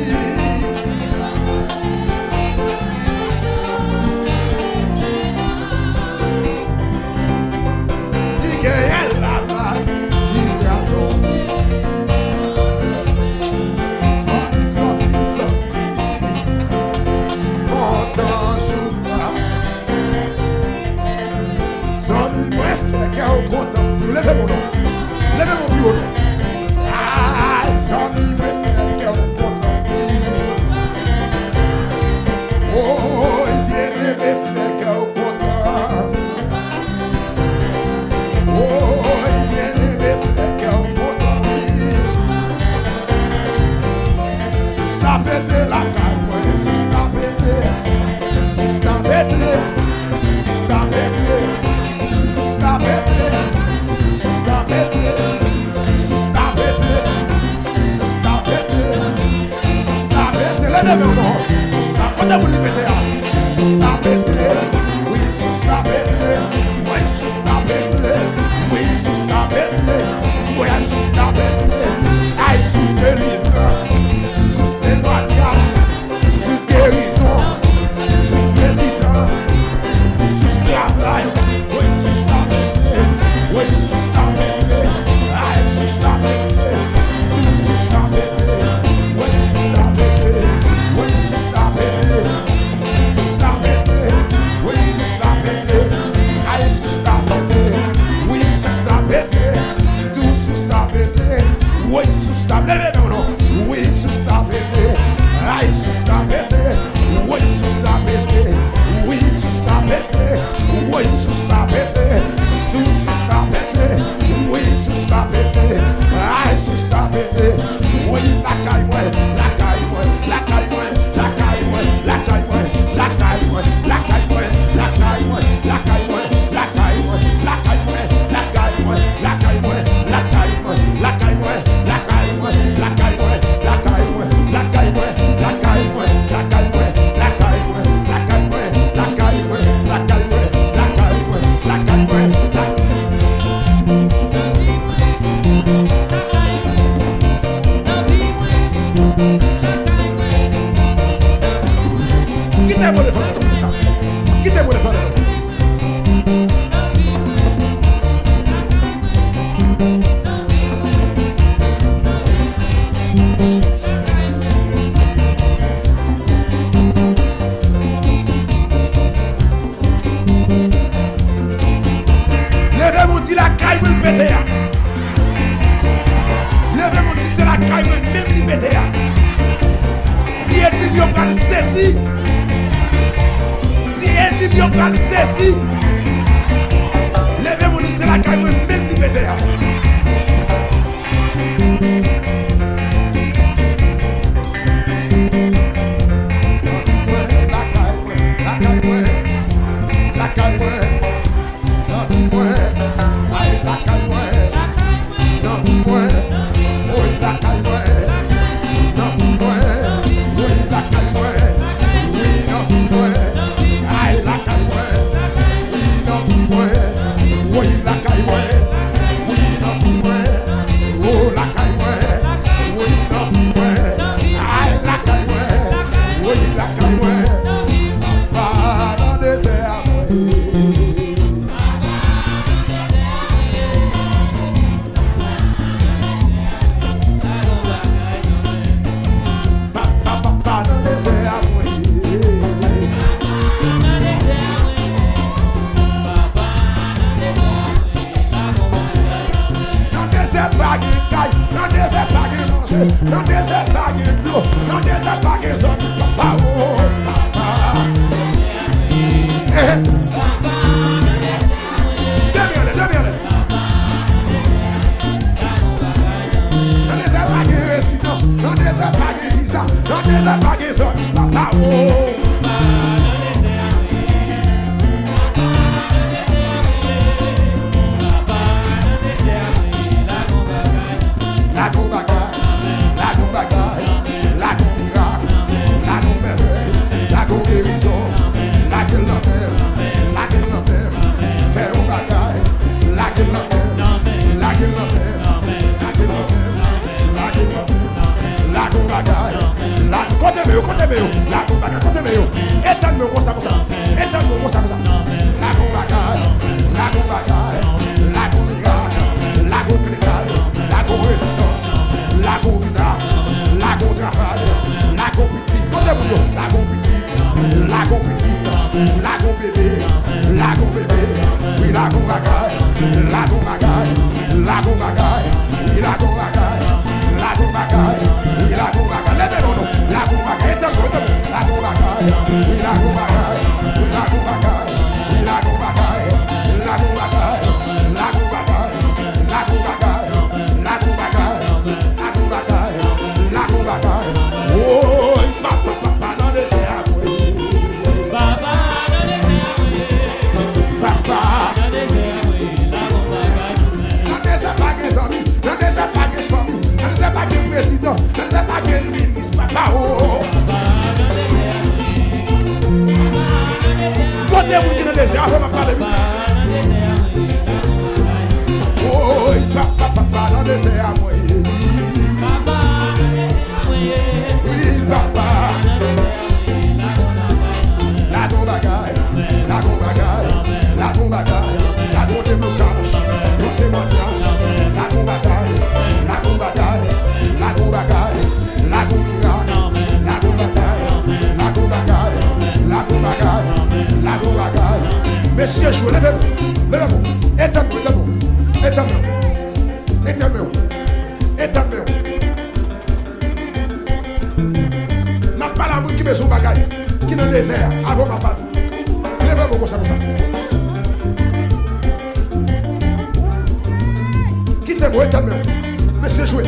Di genyen la la ki pral tonbe. Zanmi m, zanmi m, zanmi m. Kontan jou a. Zanmi mwen, fè kè w kontan. Di, leve men w non. Leve men w pi wo non. Ay, zanmi mwen, fè kè w kontan. Di, woy, byeneme, fè kè w kontan. Woy, byeneme, fè kè w kontan, wi. Sous la pete lakay mwen, sous la pete. Sous la pete, sous la pete. Sous la pete, sous la pete. Sous la pete, sous la pete. Sous la pete, leve men w non. Sous la, kote moun li pete a? Sous la pete, wi, sous la pete. Wi, sous la pete, wi, sous la pete. Wi, sous la pete. Ay, sous delivrans, sous temwayaj, sous gerizon, sous rezidans, sous travay. Wi, sous la pete, wi, sous la pete. Ay, sous la pete. Di sous la pete. Wi, sous la pete. Wi, sous la pete. Sous la pete. Wi, sous la pete. Ay, sous la pete. Wi, sous la pete. Di sous la pete. Wi, sous la, leve men w non. Wi, sous la pete. Ay, sous la pete. Wi, sous la pete. Wi, sous la pete. Wi, sous la pete. Di sous la pete. Wi, sous la pete. Ay, sous la pete. Wi, lakay mwen, lakay mwen, lakay mwen. Kite mwen defann nou konsa. Kite mwen defann nou. Leve men w di lakay mwen l pete a. Leve men w di se lakay mwen menm li pete a. Di ènmi m yo pral sezi. Di ènmi m yo pral sezi. Leve men w di se lakay mwen menm li pete a. Pa gen kay, nan dezè pa gen manje, nan dezè pa gen dlo, nan dezè pa gen zanmi, papa o, papa. Eh, eh. De men anlè, de men anlè. Nan dezè pa gen rezidans, nan dezè pa gen viza, nan dezè pa gen zanmi, papa o. Lage yon bagay, lage yon bagay, lage yon mirak, lage yon mèvèy, lage yon gerizon, lage l nan men m, lage l nan men m, fè yon bagay, lage l nan men m, lage l nan men m, lage l nan men m, lage l nan men m, lage yon bagay, lage, kote men yo, kote men yo, lage yon bagay, kote men yo, etann men yo konsa, konsa, etann men yo konsa, konsa, lage yon bagay, lage yon bagay, lage yon mirak, lage yon klikay, lage yon rezidans, lage yon viza, lage yon travay, lage yon pitit. Kote moun yo? Lage yon pitit, lage yon pitit, lage yon bebe, lage yon bebe. Wi, lage yon bagay, lage yon bagay, lage yon bagay, wi, lage yon bagay, lage yon bagay, wi, lage yon bagay. Leve men nou, lage yon bagay, etann nou, etann nou, lage yon bagay, wi, lage yon bagay, wi, lage yon bagay, wi, lage yon bagay, lage yon bagay, lage yon bagay, lage yon bagay, lage yon bagay, lage yon bagay, lage yon bagay. Woy, papa, papa, nan dezè a mwen. Papa, nan dezè a mwen. Papa. Nan dezè a mwen, lage yon bagay pou mwen. Nan dezè pa gen zanmi, nan dezè pa gen fanmi, nan dezè pa gen prezidan, nan dezè pa gen minis, papa o. Papa, nan dezè a mwen. Kote moun ki nan dezè a, fè m ap pale, wi. Woy, papa, papa, nan dezè a mwen ye, wi. Wi, papa. Lage yon bagay, lage yon bagay, lage yon bagay, lage yon deblokaj, yon temwanyaj, lage yon bagay, lage yon bagay, lage yon bagay, lage yon mirak, lage yon bagay, lage yon bagay, lage yon bagay, lage yon bagay. Mesye jwe, leve nou, leve nou, etann nou, etann nou, etann nou, etann nou, etann nou. M ap pale a moun ki bezwen yon bagay, ki nan dezè a, avan m ap pale. Leve men w konsa, konsa. Kite m, etann men w. Mesye jwe.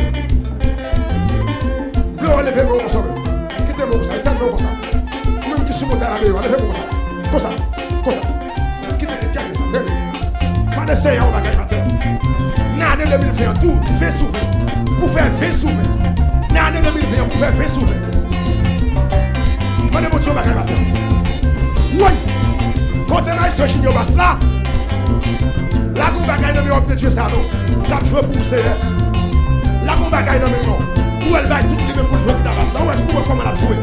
Vle w leve men w konsa menm. Kite men w konsa, etann men w konsa. Ou menm ki sou montay la deyò, leve men w konsa. Konsa. Konsa. Kite lè dyab sa, tande. Mande Seyè yon bagay maten. Nan ane de mil ven an, tou, ven sou ven. Pou fè ven sou ven. Nan ane de mil ven an, pou fè ven sou ven. Mande Bondye yon bagay maten. Woy! Kote Maestro Junior Bass la? Lage yon bagay nan men òm de Dye sa non. K ap jwe pou ou, Seyè. Lage yon bagay nan men l non. Ou wè l bay tout li menm pou l jwe gita bas la. Ou wè, ou wè kòman l ap jwe.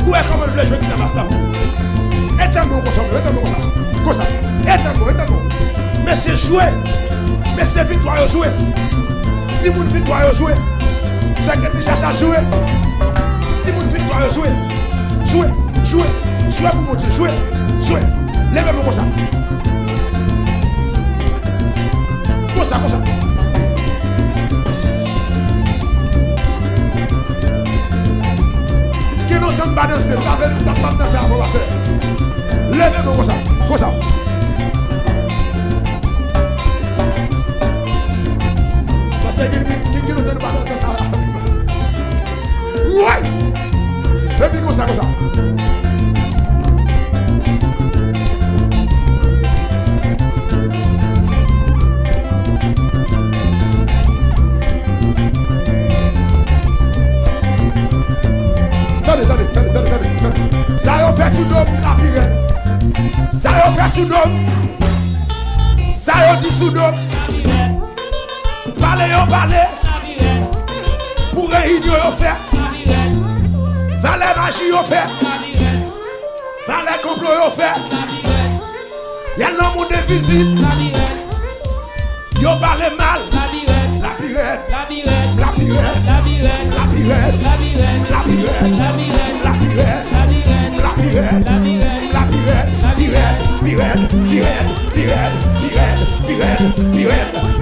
Ou wè kòman l vle jwe gita bas la pou ou. Etann men w konsa, etann men w konsa. Konsa. Etann men w, etann men w. Mesye jwe. Mesye viktwa yo jwe. Timoun viktwa yo jwe. Sè Kenny Chacha jwe. Timoun viktwa yo jwe. Jwe, jwe, jwe pou Bondye, jwe, jwe. Leve men w konsa. Konsa, konsa. Gen lontan m pa danse, m pa vle, m pa, m pa danse avè w atè. Leve men w konsa, konsa. Paske gen, gen, gen, gen lontan nou pa nan tan sa. Woy! Epi konsa, konsa. Tande, tande, tande, tande, tande, tande. Sa yo fè sou do m, la pi rèd. Sa yo fè sou do m. Sa yo di sou do m. Pale yo pale. Pou reyinyon yo fè. Valè maji yo fè. Valè konplo yo fè. Y al nan moun de vizit. Yo pale mal. La pi rèd. La pi rèd. La pi rèd. Pi rèd. Pi rèd. Pi rèd. Pi rèd. Pi rèd. Pi rèd. Pi rèd. Pi rèd. Pi rèd.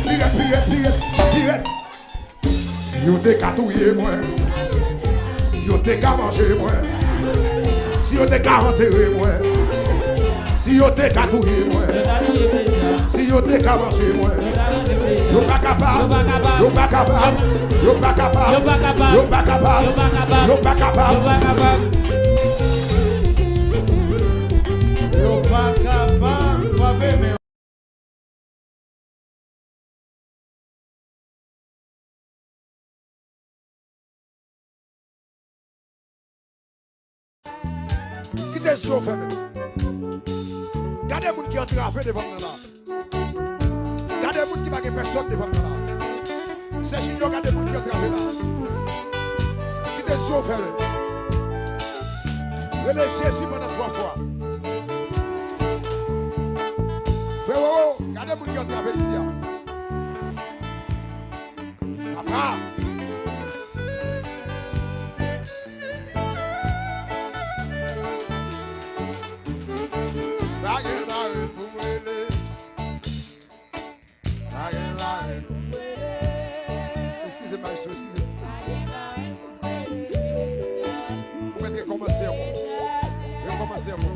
Pirèt, pirèt, pirèt, pirèt. Si yo te ka touye mwen, si yo te ka manje mwen, si yo te ka antere mwen, si yo te ka touye mwen, si yo te ka manje mwen, yo pa kapab, yo pa kapab, yo pa kapab, yo pa kapab, yo pa kapab. Yo pa kapab frape men. Kite zye w fèmen. Gade moun ki antrave devan m nan la. Gade moun ki pa gen pèsòn devan m nan la. Sè Junior, gade moun ki antrave la. Kite zye w fèmen. Rele Jezi pandan twa fwa. Frè Roro, gade moun ki antrave isi a. Papa. Pa gen larenn pou m rele. Pa gen larenn pou m rele. Eskize m, maestro, eskize m. Pa gen larenn pou m rele. Ou mèt rekòmanse ankò. Rekòmanse ankò.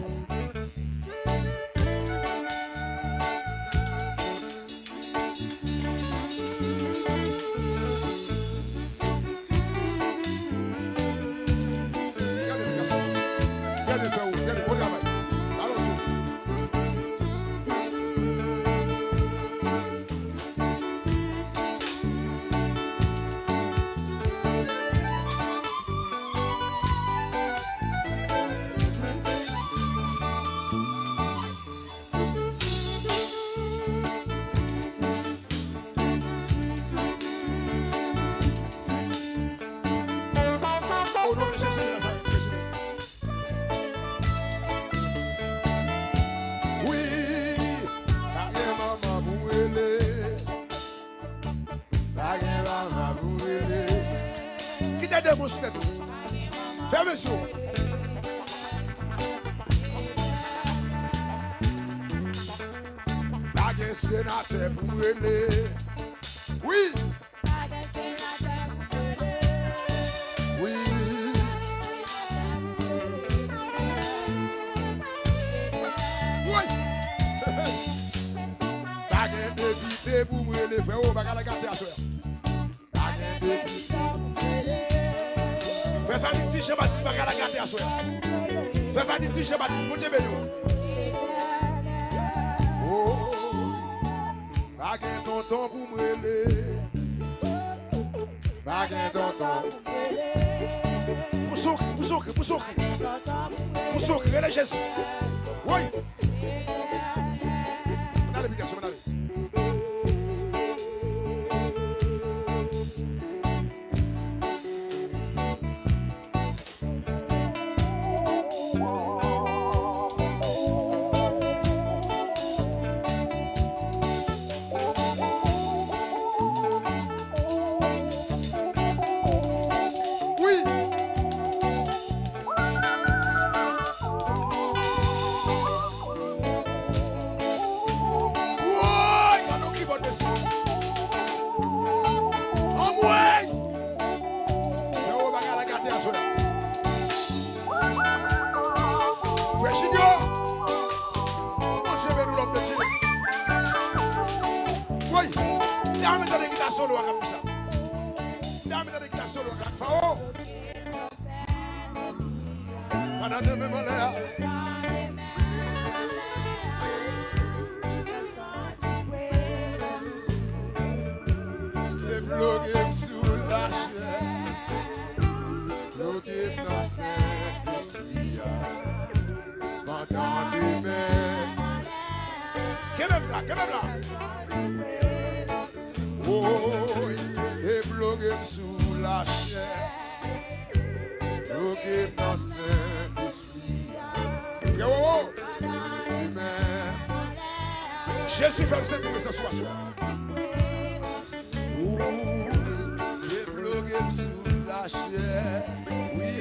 O non de Jezi de Nazarèt, Jezi. Wi, pa gen manman pou rele. Pa gen manman pou rele. Kite de moun sou tèt ou. Fèmen je w. Pa gen senatè pou rele. Wi. Wi. Wi. Pa gen depite pou m rele, frè. O, bagay la gate aswè a. Pa gen depite pou m rele. Frè Fanny di Jean Baptiste, bagay la gate aswè a. Frè Fanny di Jean Baptiste, Bondye beni w. O. Pa gen tonton pou m rele. Pa gen tonton. Pou sou kri, pou sou kri, pou sou kri. Pou sou kri, rele Jezi. Woy! Ann ale, Picasso, ann ale. Wi. Woy, gade yon kibòd mesye. Anmwey! Frè, o, bagay la gate aswè a. Frè Junior, Bondye beni w, lòm de Dye. Woy, m ta renmen tande gita solo a k ap di sa. M ta renmen tande gita solo a k ap di sa. O! Pandan demen m anlè a. Te bloke m sou lachè. Bloke m nan Sentespri a. Pandan demen. Kenbe m la, kenbe m la. Woy, te bloke m sou lachè. Bloke m nan Sentespri a. Frè Roro. Amen. Jezi fè m santi prezans ou aswè a. Ou te bloke m sou lachè. Wi.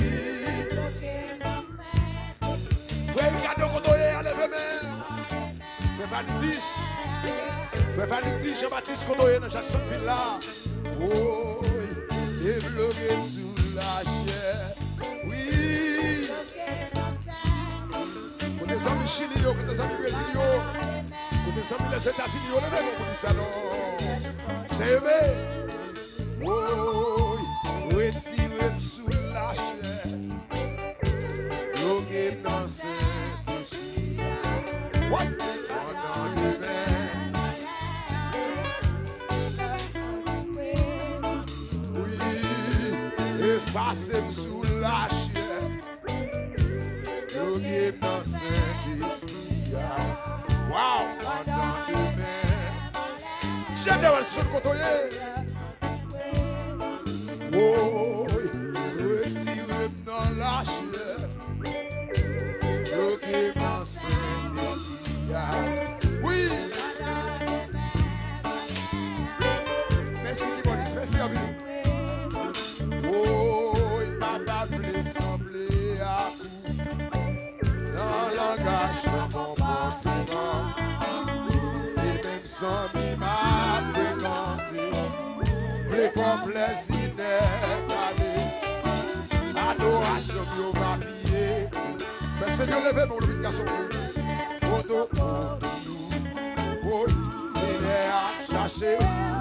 Frè, gade w kote w ye a, leve men. Frè Vanitis. Frè Vanitis, Jean Baptiste, kote w ye nan Jacksonville la? Woy, te bloke m sou lachè. Wi. Kote zanmi Chili yo, kote zanmi Brezil yo, kote zanmi Lèzetazini yo, leve men pou di sa non. Seyè, woy, retire m sou lachè. Bloke m nan Sentespri a. Woy! Pandan demen. Wi, efase m sou lachè. Jeneralson, kote w ye? Woy, retire m nan lachè. Bloke m nan Sentespri a. Wi. Mèsi, kibòdis. Mèsi anpil. Woy, papa vle sanble ak ou. Nan langaj nan konpòteman. E menm zanmi m ap frekante. Vle fè w plèzi nèt ale. Adorasyon m yo va piye. Fè Senyè leve men w, leve gason. Foto. Woy, Senyè ap chache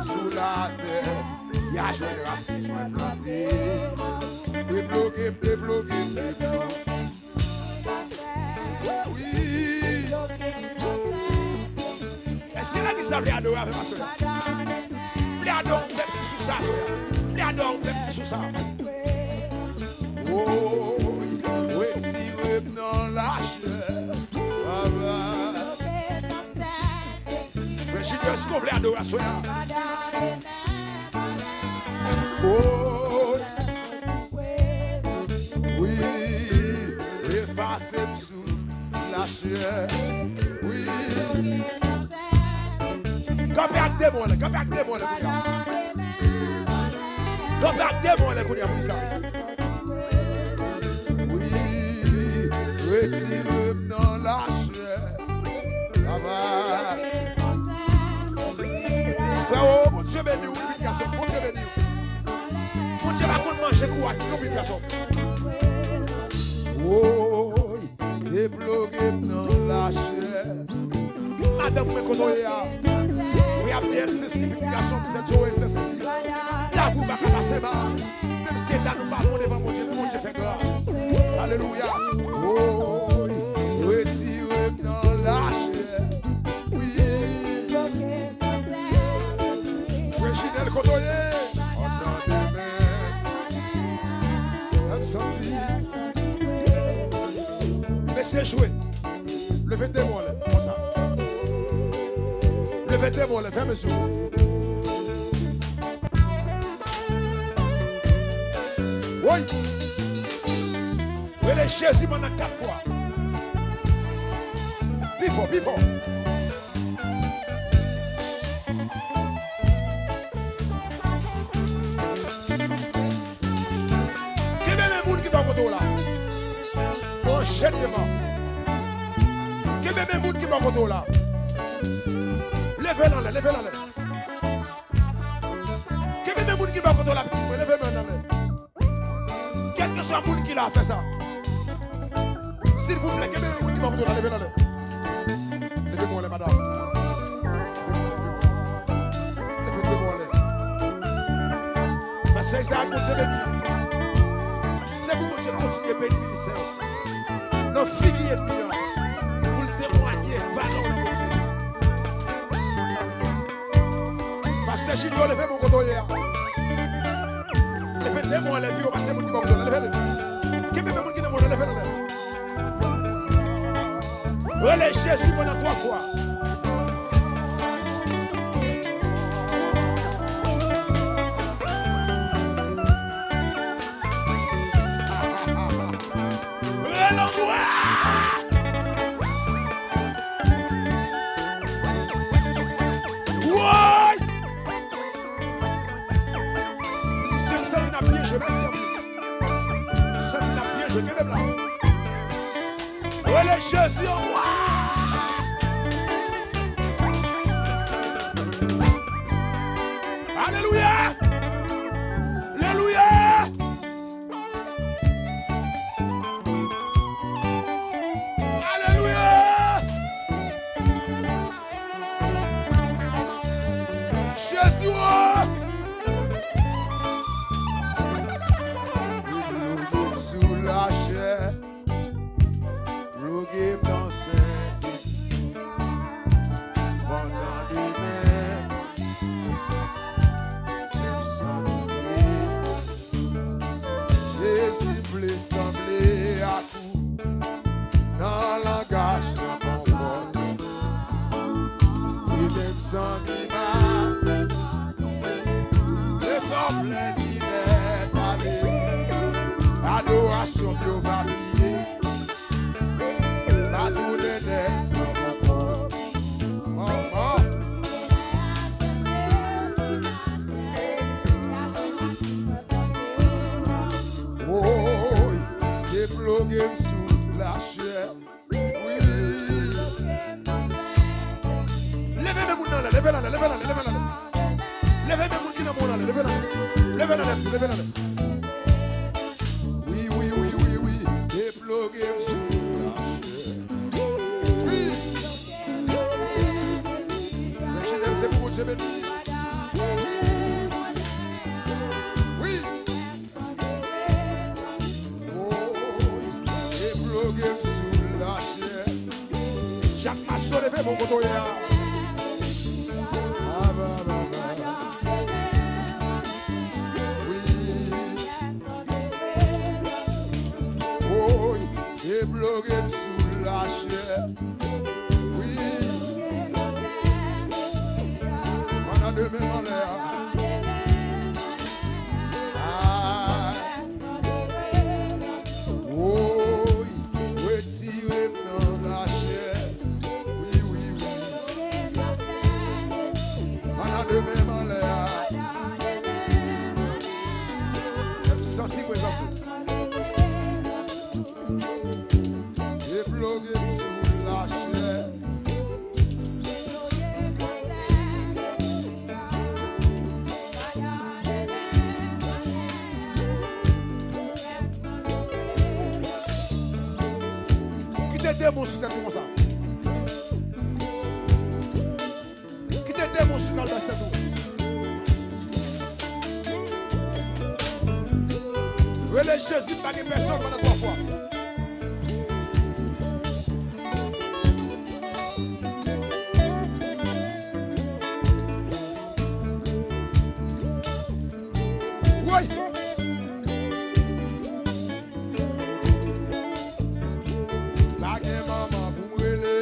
sou latè. Y a jwenn rasin mwen plante. Debloke m, debloke m, debloke m. Wi. Èske legliz la vle adore avè m aswè a? Vle adore yon pèp ki sou sa aswè a? Vle adore yon pèp ki sou sa? Woy, retire m nan lachè. Baba. Frè Junior, èske w vle adore aswè a? Woy. Wi, efase m sou lachè. Wi. Kanpe ak de men w anlè, kanpe ak de men w anlè kounye a. Kanpe ak de men w anlè kounye a, poukisa? Wi, retire m nan lachè. Travay. Frèwo, Bondye beni w, wi, gason, Bondye beni w. Bondye pa konn manje kouraj non, wi, gason. Woy, debloke m nan lachè. Madanm mwen, kote w ye a? Frè ap D L C C, gason m, sè Joe, sè Sesi. Lavi w pa ka pase mal. Menm si eta nou pa bon devan Bondye, Bondye fè gras. Alelouya. Woy, retire m nan lachè. Wi. Reginald, kote w ye? Antan demen. Fè m santi. Mesye jwe. Leve de men w anlè, konsa. Leve de men w anlè, fè mesye. Woy! Rele Jezi pandan kat fwa. Pi fò, pi fò. Kenbe men moun ki bò kote w la. Anjenyèman. Kenbe men moun ki bò kote w la. Leve l anlè, leve l anlè. Kenbe men moun ki bò kote w la, pitit mwen, leve men w anlè. Kèlkeswa moun ki la, fè sa. Silvouplè, kenbe men moun ki bò kote w la, leve l anlè. Leve men w anlè, madanm. Leve men w anlè. Mesye Isaac, Bondye beni. Se pou Bondye kontinye beni ministè w. Nan figi ènmi an. Pou l temwanye valè w nan Bondye. Pastè Junior, leve men w kote w ye a. Leve de men w anlè pi wo, pase moun ki bò kote w la, leve l. Kenbe men moun ki nan men w la, leve l anlè. Rele Jezi pandan twa fwa. Rele anmwe! Woy! Mizisyen, m santi n ap byen jwe, mèsi anpil. M santi n ap byen jwe, kenbe m la. Rele Jezi anmwe! Alelouya! Alelouya! Alelouya! Jezi, o! Debloke m sou lachè. Debloke m nan Leve l anlè. Wi, wi, wi, wi, wi. Debloke m sou lachè. Wi. Mèsi, mèsi pou Bondye beni. Wi. Woy, debloke m sou lachè. Jak Maso, leve men w kote w ye a. Aba, aba, aba. Wi. Woy, debloke m sou lachè. Wi. Pandan demen m anlè a. Ah. Woy, retire m nan lachè. Wi, wi, wi. Pandan demen m anlè a. Fè m santi prezans ou. Debloke m sou lachè. Kite demon sou tèt ou konsa. Kite demon sou kalbas tèt ou. Rele Jezi, pa gen pèsòn pandan twa fwa. Woy! Pa gen manman pou m rele.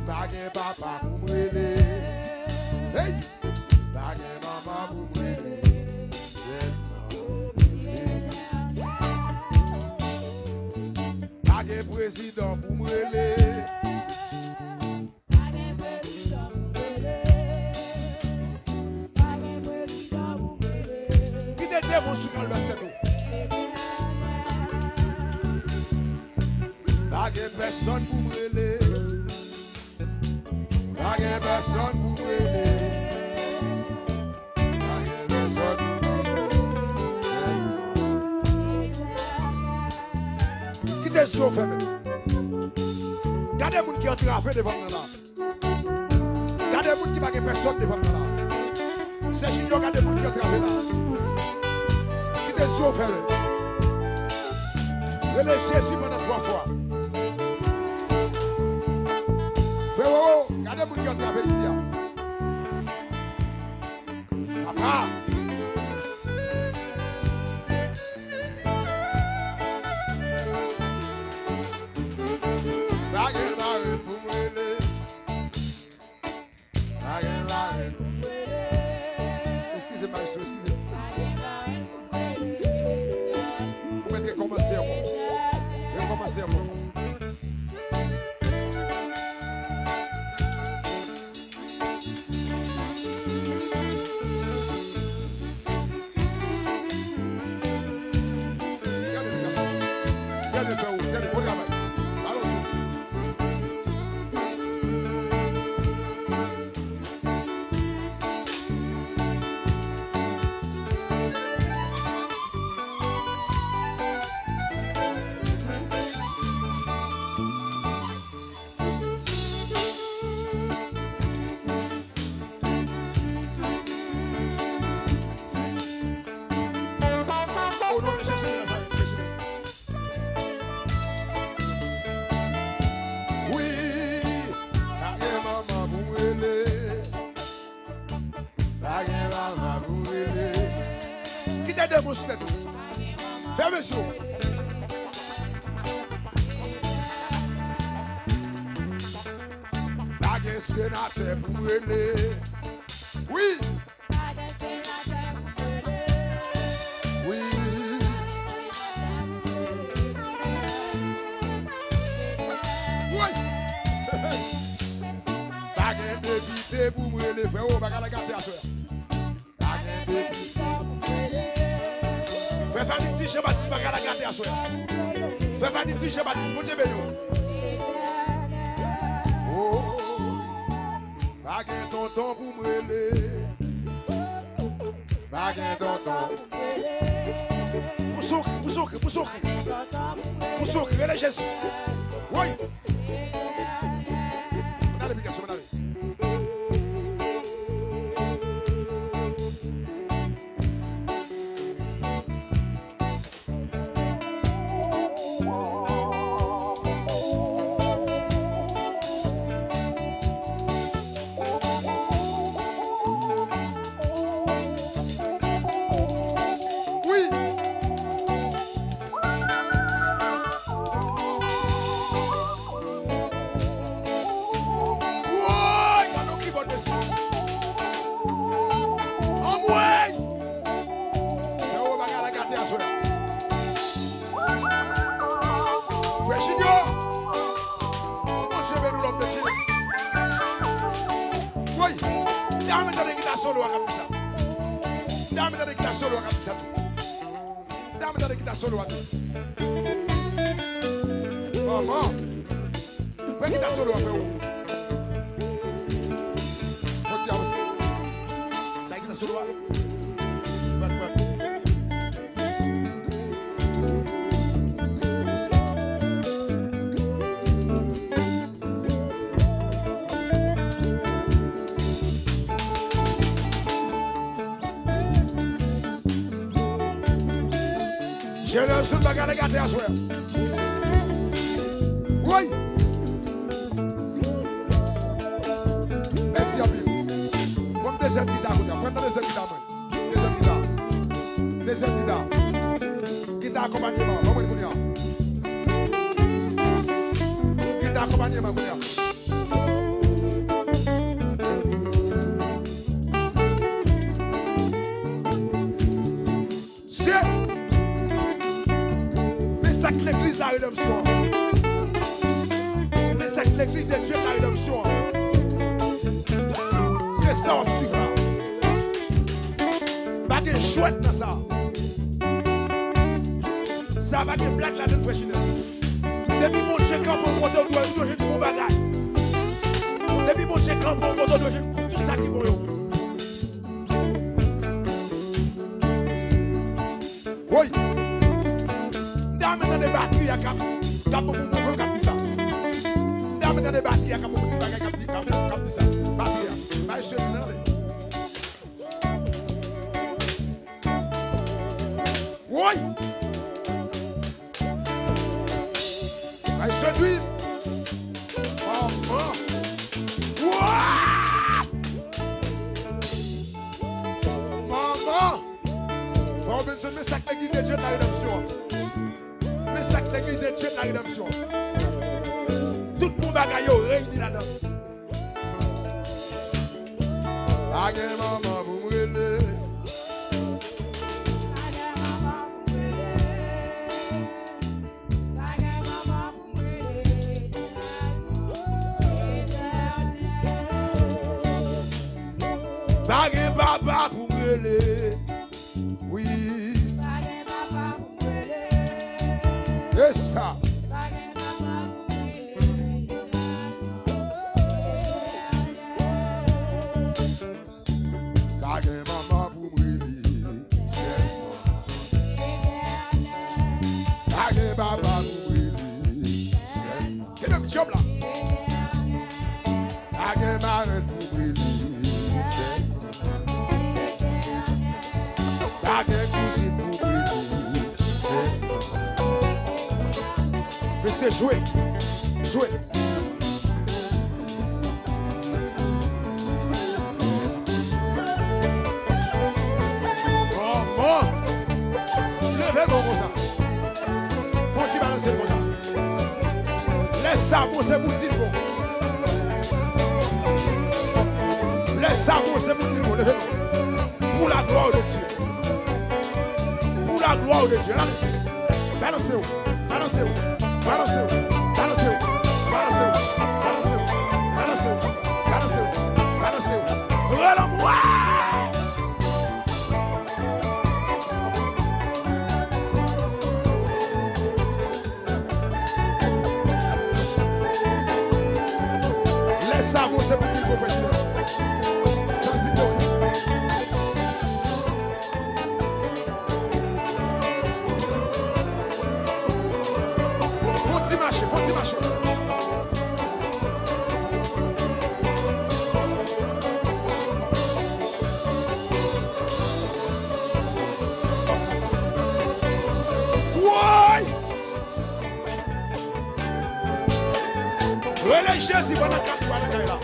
Pa gen papa pou m rele. Hey! Pa gen manman pou m rele. Pa gen prezidan pou m rele. Kite demon sou kalbas tèt ou. Pa gen pèsòn pou m rele. Pa gen pèsòn pou m rele. Pa gen pèsòn pou m rele. Kite zye w fèmen. Gade moun ki antrave devan m nan la. Gade moun ki pa gen pèsòn devan m nan la. Sè Junior, gade moun ki antrave la. Kite zye w fèmen. Rele Jezi pandan twa fwa. Frero, gade moun ki antrave isi a. Papa. Pa gen mare pou m rele. Pa gen mare pou m rele. Eskize, maestro, eskize. Ou mèt rekòmanse ankò. Rekòmanse ankò. Gade, gade, gade, frè, gade, bon travay. Alonso. O non de Jezi de Nazarèt, Jezi. Wi, pa gen manman pou m rele. Pa gen manman pou m rele. Kite demon sou tèt ou. Fèmen zye w. Pa gen senatè pou m rele. Wi. Wi. Woy. Pa gen depite pou m rele, frè, o, bagay la gate aswè a. Pa gen depite. Frè Farid di Jean Baptiste bagay la gate aswè a. Frè Farid di Jean Baptiste, Bondye beni w. O, pa gen tonton pou m rele. Pa gen tonton. Pou soufri, pou soufri, pou soufri. Pou soufri, rele Jezi. Woy! Ann ale, pi gason, ann ale. Wi. Woy, gade yon kibòd mesye. Anmwey! Freo, bagay la gate aswè a. Frè Junior, Bondye beni w, lòm de Dye. Woy! Dam nan tande gita solo a k ap di sa. Dam nan tande gita solo a k ap di sa tou. Dam nan tande gita solo a tou. Manman! Pran gita solo a, freo. Fò ti avanse. Sa gita solo a. Pran, pran. Jenerasyon bagay la gate aswè. Woy! Mèsi anpil. Pran dezyèm gita kounye a. Pran nan dezyèm gita mwen. Dezyèm gita. Dezyèm gita. Gita akonpanyeman. Ban mwen kounye a. Gita akonpanyeman kounye a. Se, men sa k legliz la redanmsyon an. Men sa k legliz de Dye la redanmsyon an. Se sa w ap swiv la. Pa gen jwèt nan sa. Sa pa gen blag ladann, frè Jinèf. Depi Bondye kanpe yon kote, ou dwe, ou dwe jwenn bon bagay. Depi Bondye kanpe yon kote, ou dwe jwenn tout sa ki bon yo. Woy! M ta renmen tande batri a k ap, k ap bon pou mwen, k ap di sa. M ta renmen tande batri a k ap bon pou ti bagay k ap di, k ap, k ap di sa. Batri a. Bay sou nan tande. Woy! Ay, sedwi. Manman. Wa! Manman. Bon, men se, men sa k legliz de Dye de la redanmsyon. Men sa k legliz de Dye de la redanmsyon. Tout bon bagay yo reyini ladan. Pa gen manman pou m rele. Pa gen papa pou m rele. Wi. E sa. Pa gen manman pou m rele sèlman. Pa gen papa pou m rele sèlman. Se menm djòb la. Pa gen marenn pou m rele sèlman. Pa gen kouzin pou m rele sèlman. Mesye, jwe. Jwe. Manman! Leve men w konsa. Fò w ti balanse l konsa. Lè sa bon, se pou di l bon. Lè sa bon, se pou di l bon. Leve men w. Pour la gloire de Dieu. Pour la gloire de Dieu. Ann ale. Balanse w. Balanse w. Rele anmwey! Lè sa bon, se pou di l bon, frè Junior. San zipokri. Ti pandan k ap jwe lakay la.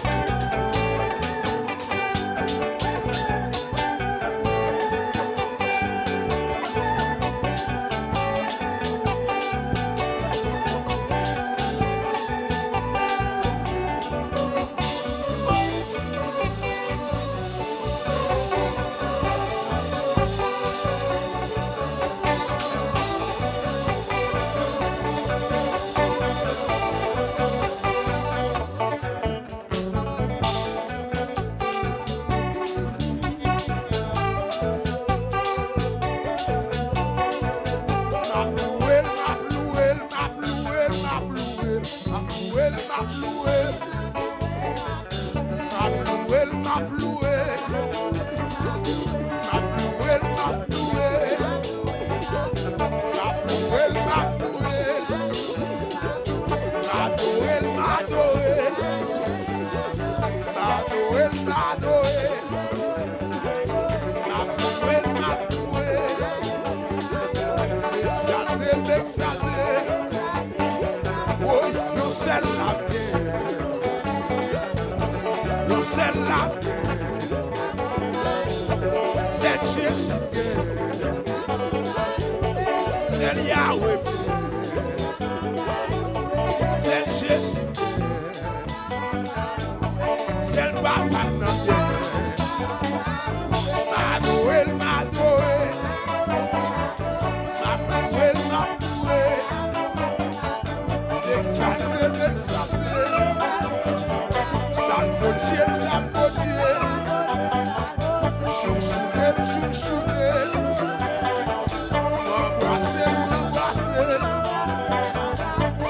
M ap louwe l, m ap louwe l, m ap louwe l, m ap louwe l, m ap louwe l. M ap louwe l, m ap louwe l. M ap louwe l, m ap louwe l. M ap louwe l, m ap louwe l. M adore l, m adore l. M adore l, m adore l. M ap louwe l, m ap louwe l. Egzalte, egzalte. Woy, yon sèl lapè. Yon sèl lapè. Sèl Jezi gen. Sèl Yahweh gen. Sèl Jezi gen. Sèl Papa m nan gen. M adore l, m adore l. M ap louwe l, m ap louwe l. Egzalte, egzalte. Salm Bondye, Salm Bondye. Chouchoute, chouchoute. Anbrase, anbrase.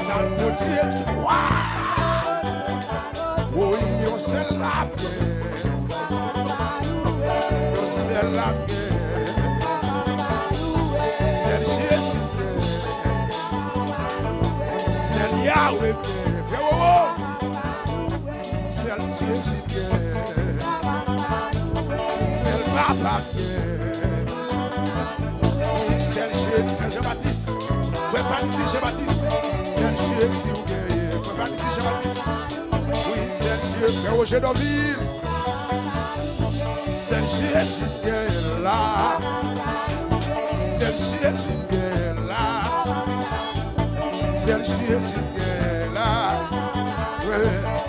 Salm Bondye, wa! Woy, yon sèl lapè. Yon sèl lapè. Sèl Jezi gen. Sèl Yahweh gen. Fè wowo. Sèl Jezi gen. Sèl Papa gen. Wi, sèl Jezi. Frè Jan Batis. Frè Vanity Jan Batis. Sèl Jezi ou genyen. Frè Vanity Jan Batis. Wi, sèl Jezi. Frè Roger Dorvil. Sèl Jezi gen la. Sèl Jezi gen la. Sèl Jezi gen la. Wi, wi, wi.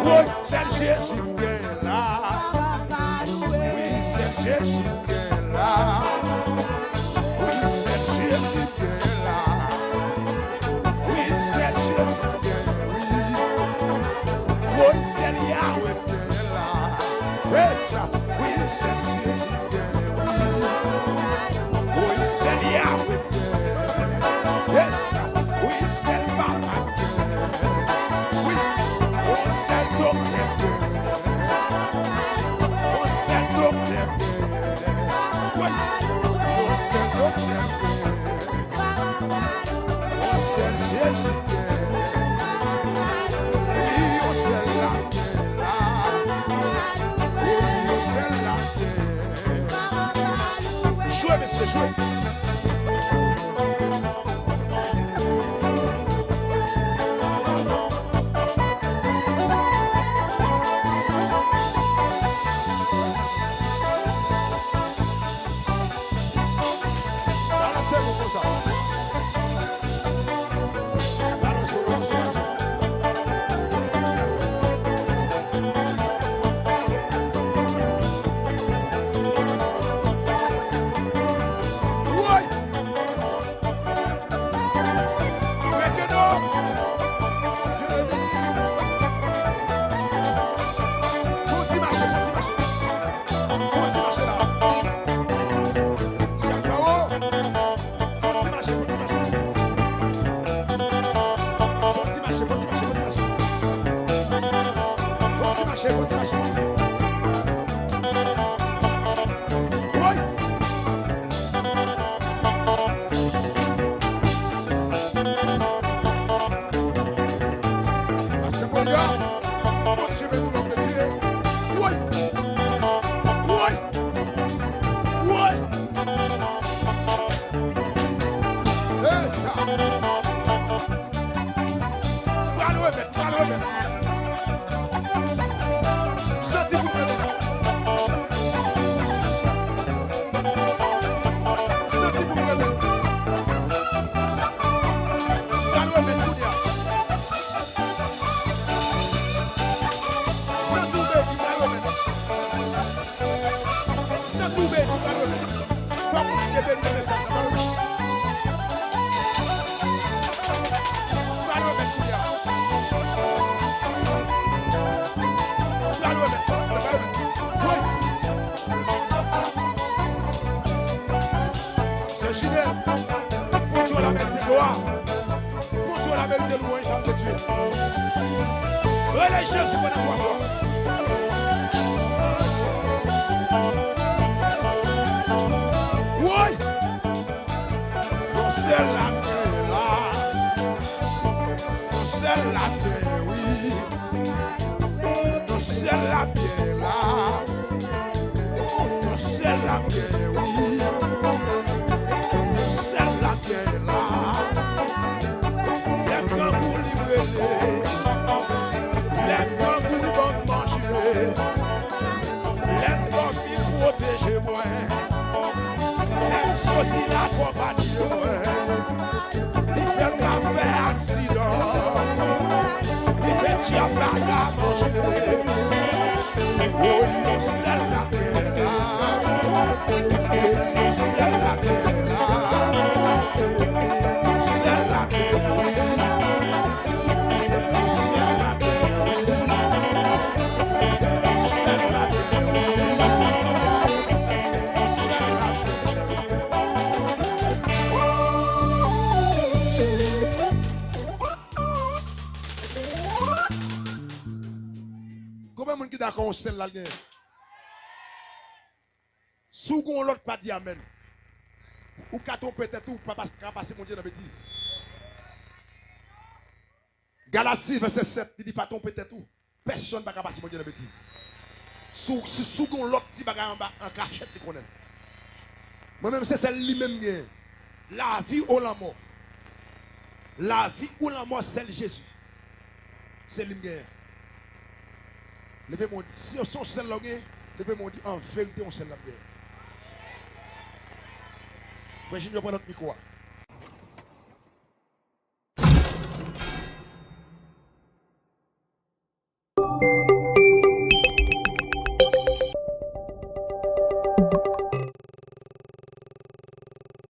Woy, sèl Jezi gen la. Wi, sèl Jezi gen la. Wi, sèl Jezi gen la. Wi, sèl Jezi gen, wi. Woy, sèl Yahweh gen la. Yes, wi, sèl Jezi gen, wi. Wi, sèl Yahweh gen. Yes, wi, sèl Papa gen. Wi, yon sèl doktè gen. Yon sèl doktè gen. Wi, yon sèl doktè gen. Yon sèl Jezi gen. Wi, yon sèl la gen la. Wi, yon sèl la gen. Jwe, mesye, jwe. Balanse kò konsa. Balanse, balanse, balanse. Beni mesaj la, pral remèt. Pral remèt kounye a. Pral remèt, pral remèt. Wi. Sè Chinèl, Bondye la mèt glwa. Bondye la merite lwanj, sa vle di. Rele Jezi pandan twa fwa. Woy! Yon sèl lapyè la. Yon sèl lapyè, wi. Yon sèl lapyè la. Yon sèl lapyè, wi. Yon sèl lapyè la. Lè grangou li rele. Lè grangou li ban m manje. Lè dòmi pwoteje mwen. Lè m soti l akonpanye mwen. Li fè m pa fè aksidan. Li fè dyab la ka manje. Woy, yon sèl lapyè la. Yon sèl lapyè la. Yon sèl lapyè la. Konbyen moun ki dakò yon sèl la l genyen? Si w gen yon lòt, pa di amèn. Ou ka twonpe tèt ou, pa pas- ka pase Bondye nan betiz. Galati vèsè sèt, li di pa twonpe tèt ou. Pèsonn pa ka pase Bondye nan betiz. Si w, si, si w gen yon lòt ti bagay anba, an kachèt, li konnen l. Mwen menm, se sèl li menm m genyen. Lavi ou lanmò. Lavi ou lanmò, sèl Jezi. Se li m genyen. Leve men w di, si se yon sèl la w genyen, leve men w di, an verite, yon sèl la m genyen. Frè Junior, pran lòt mikwo a.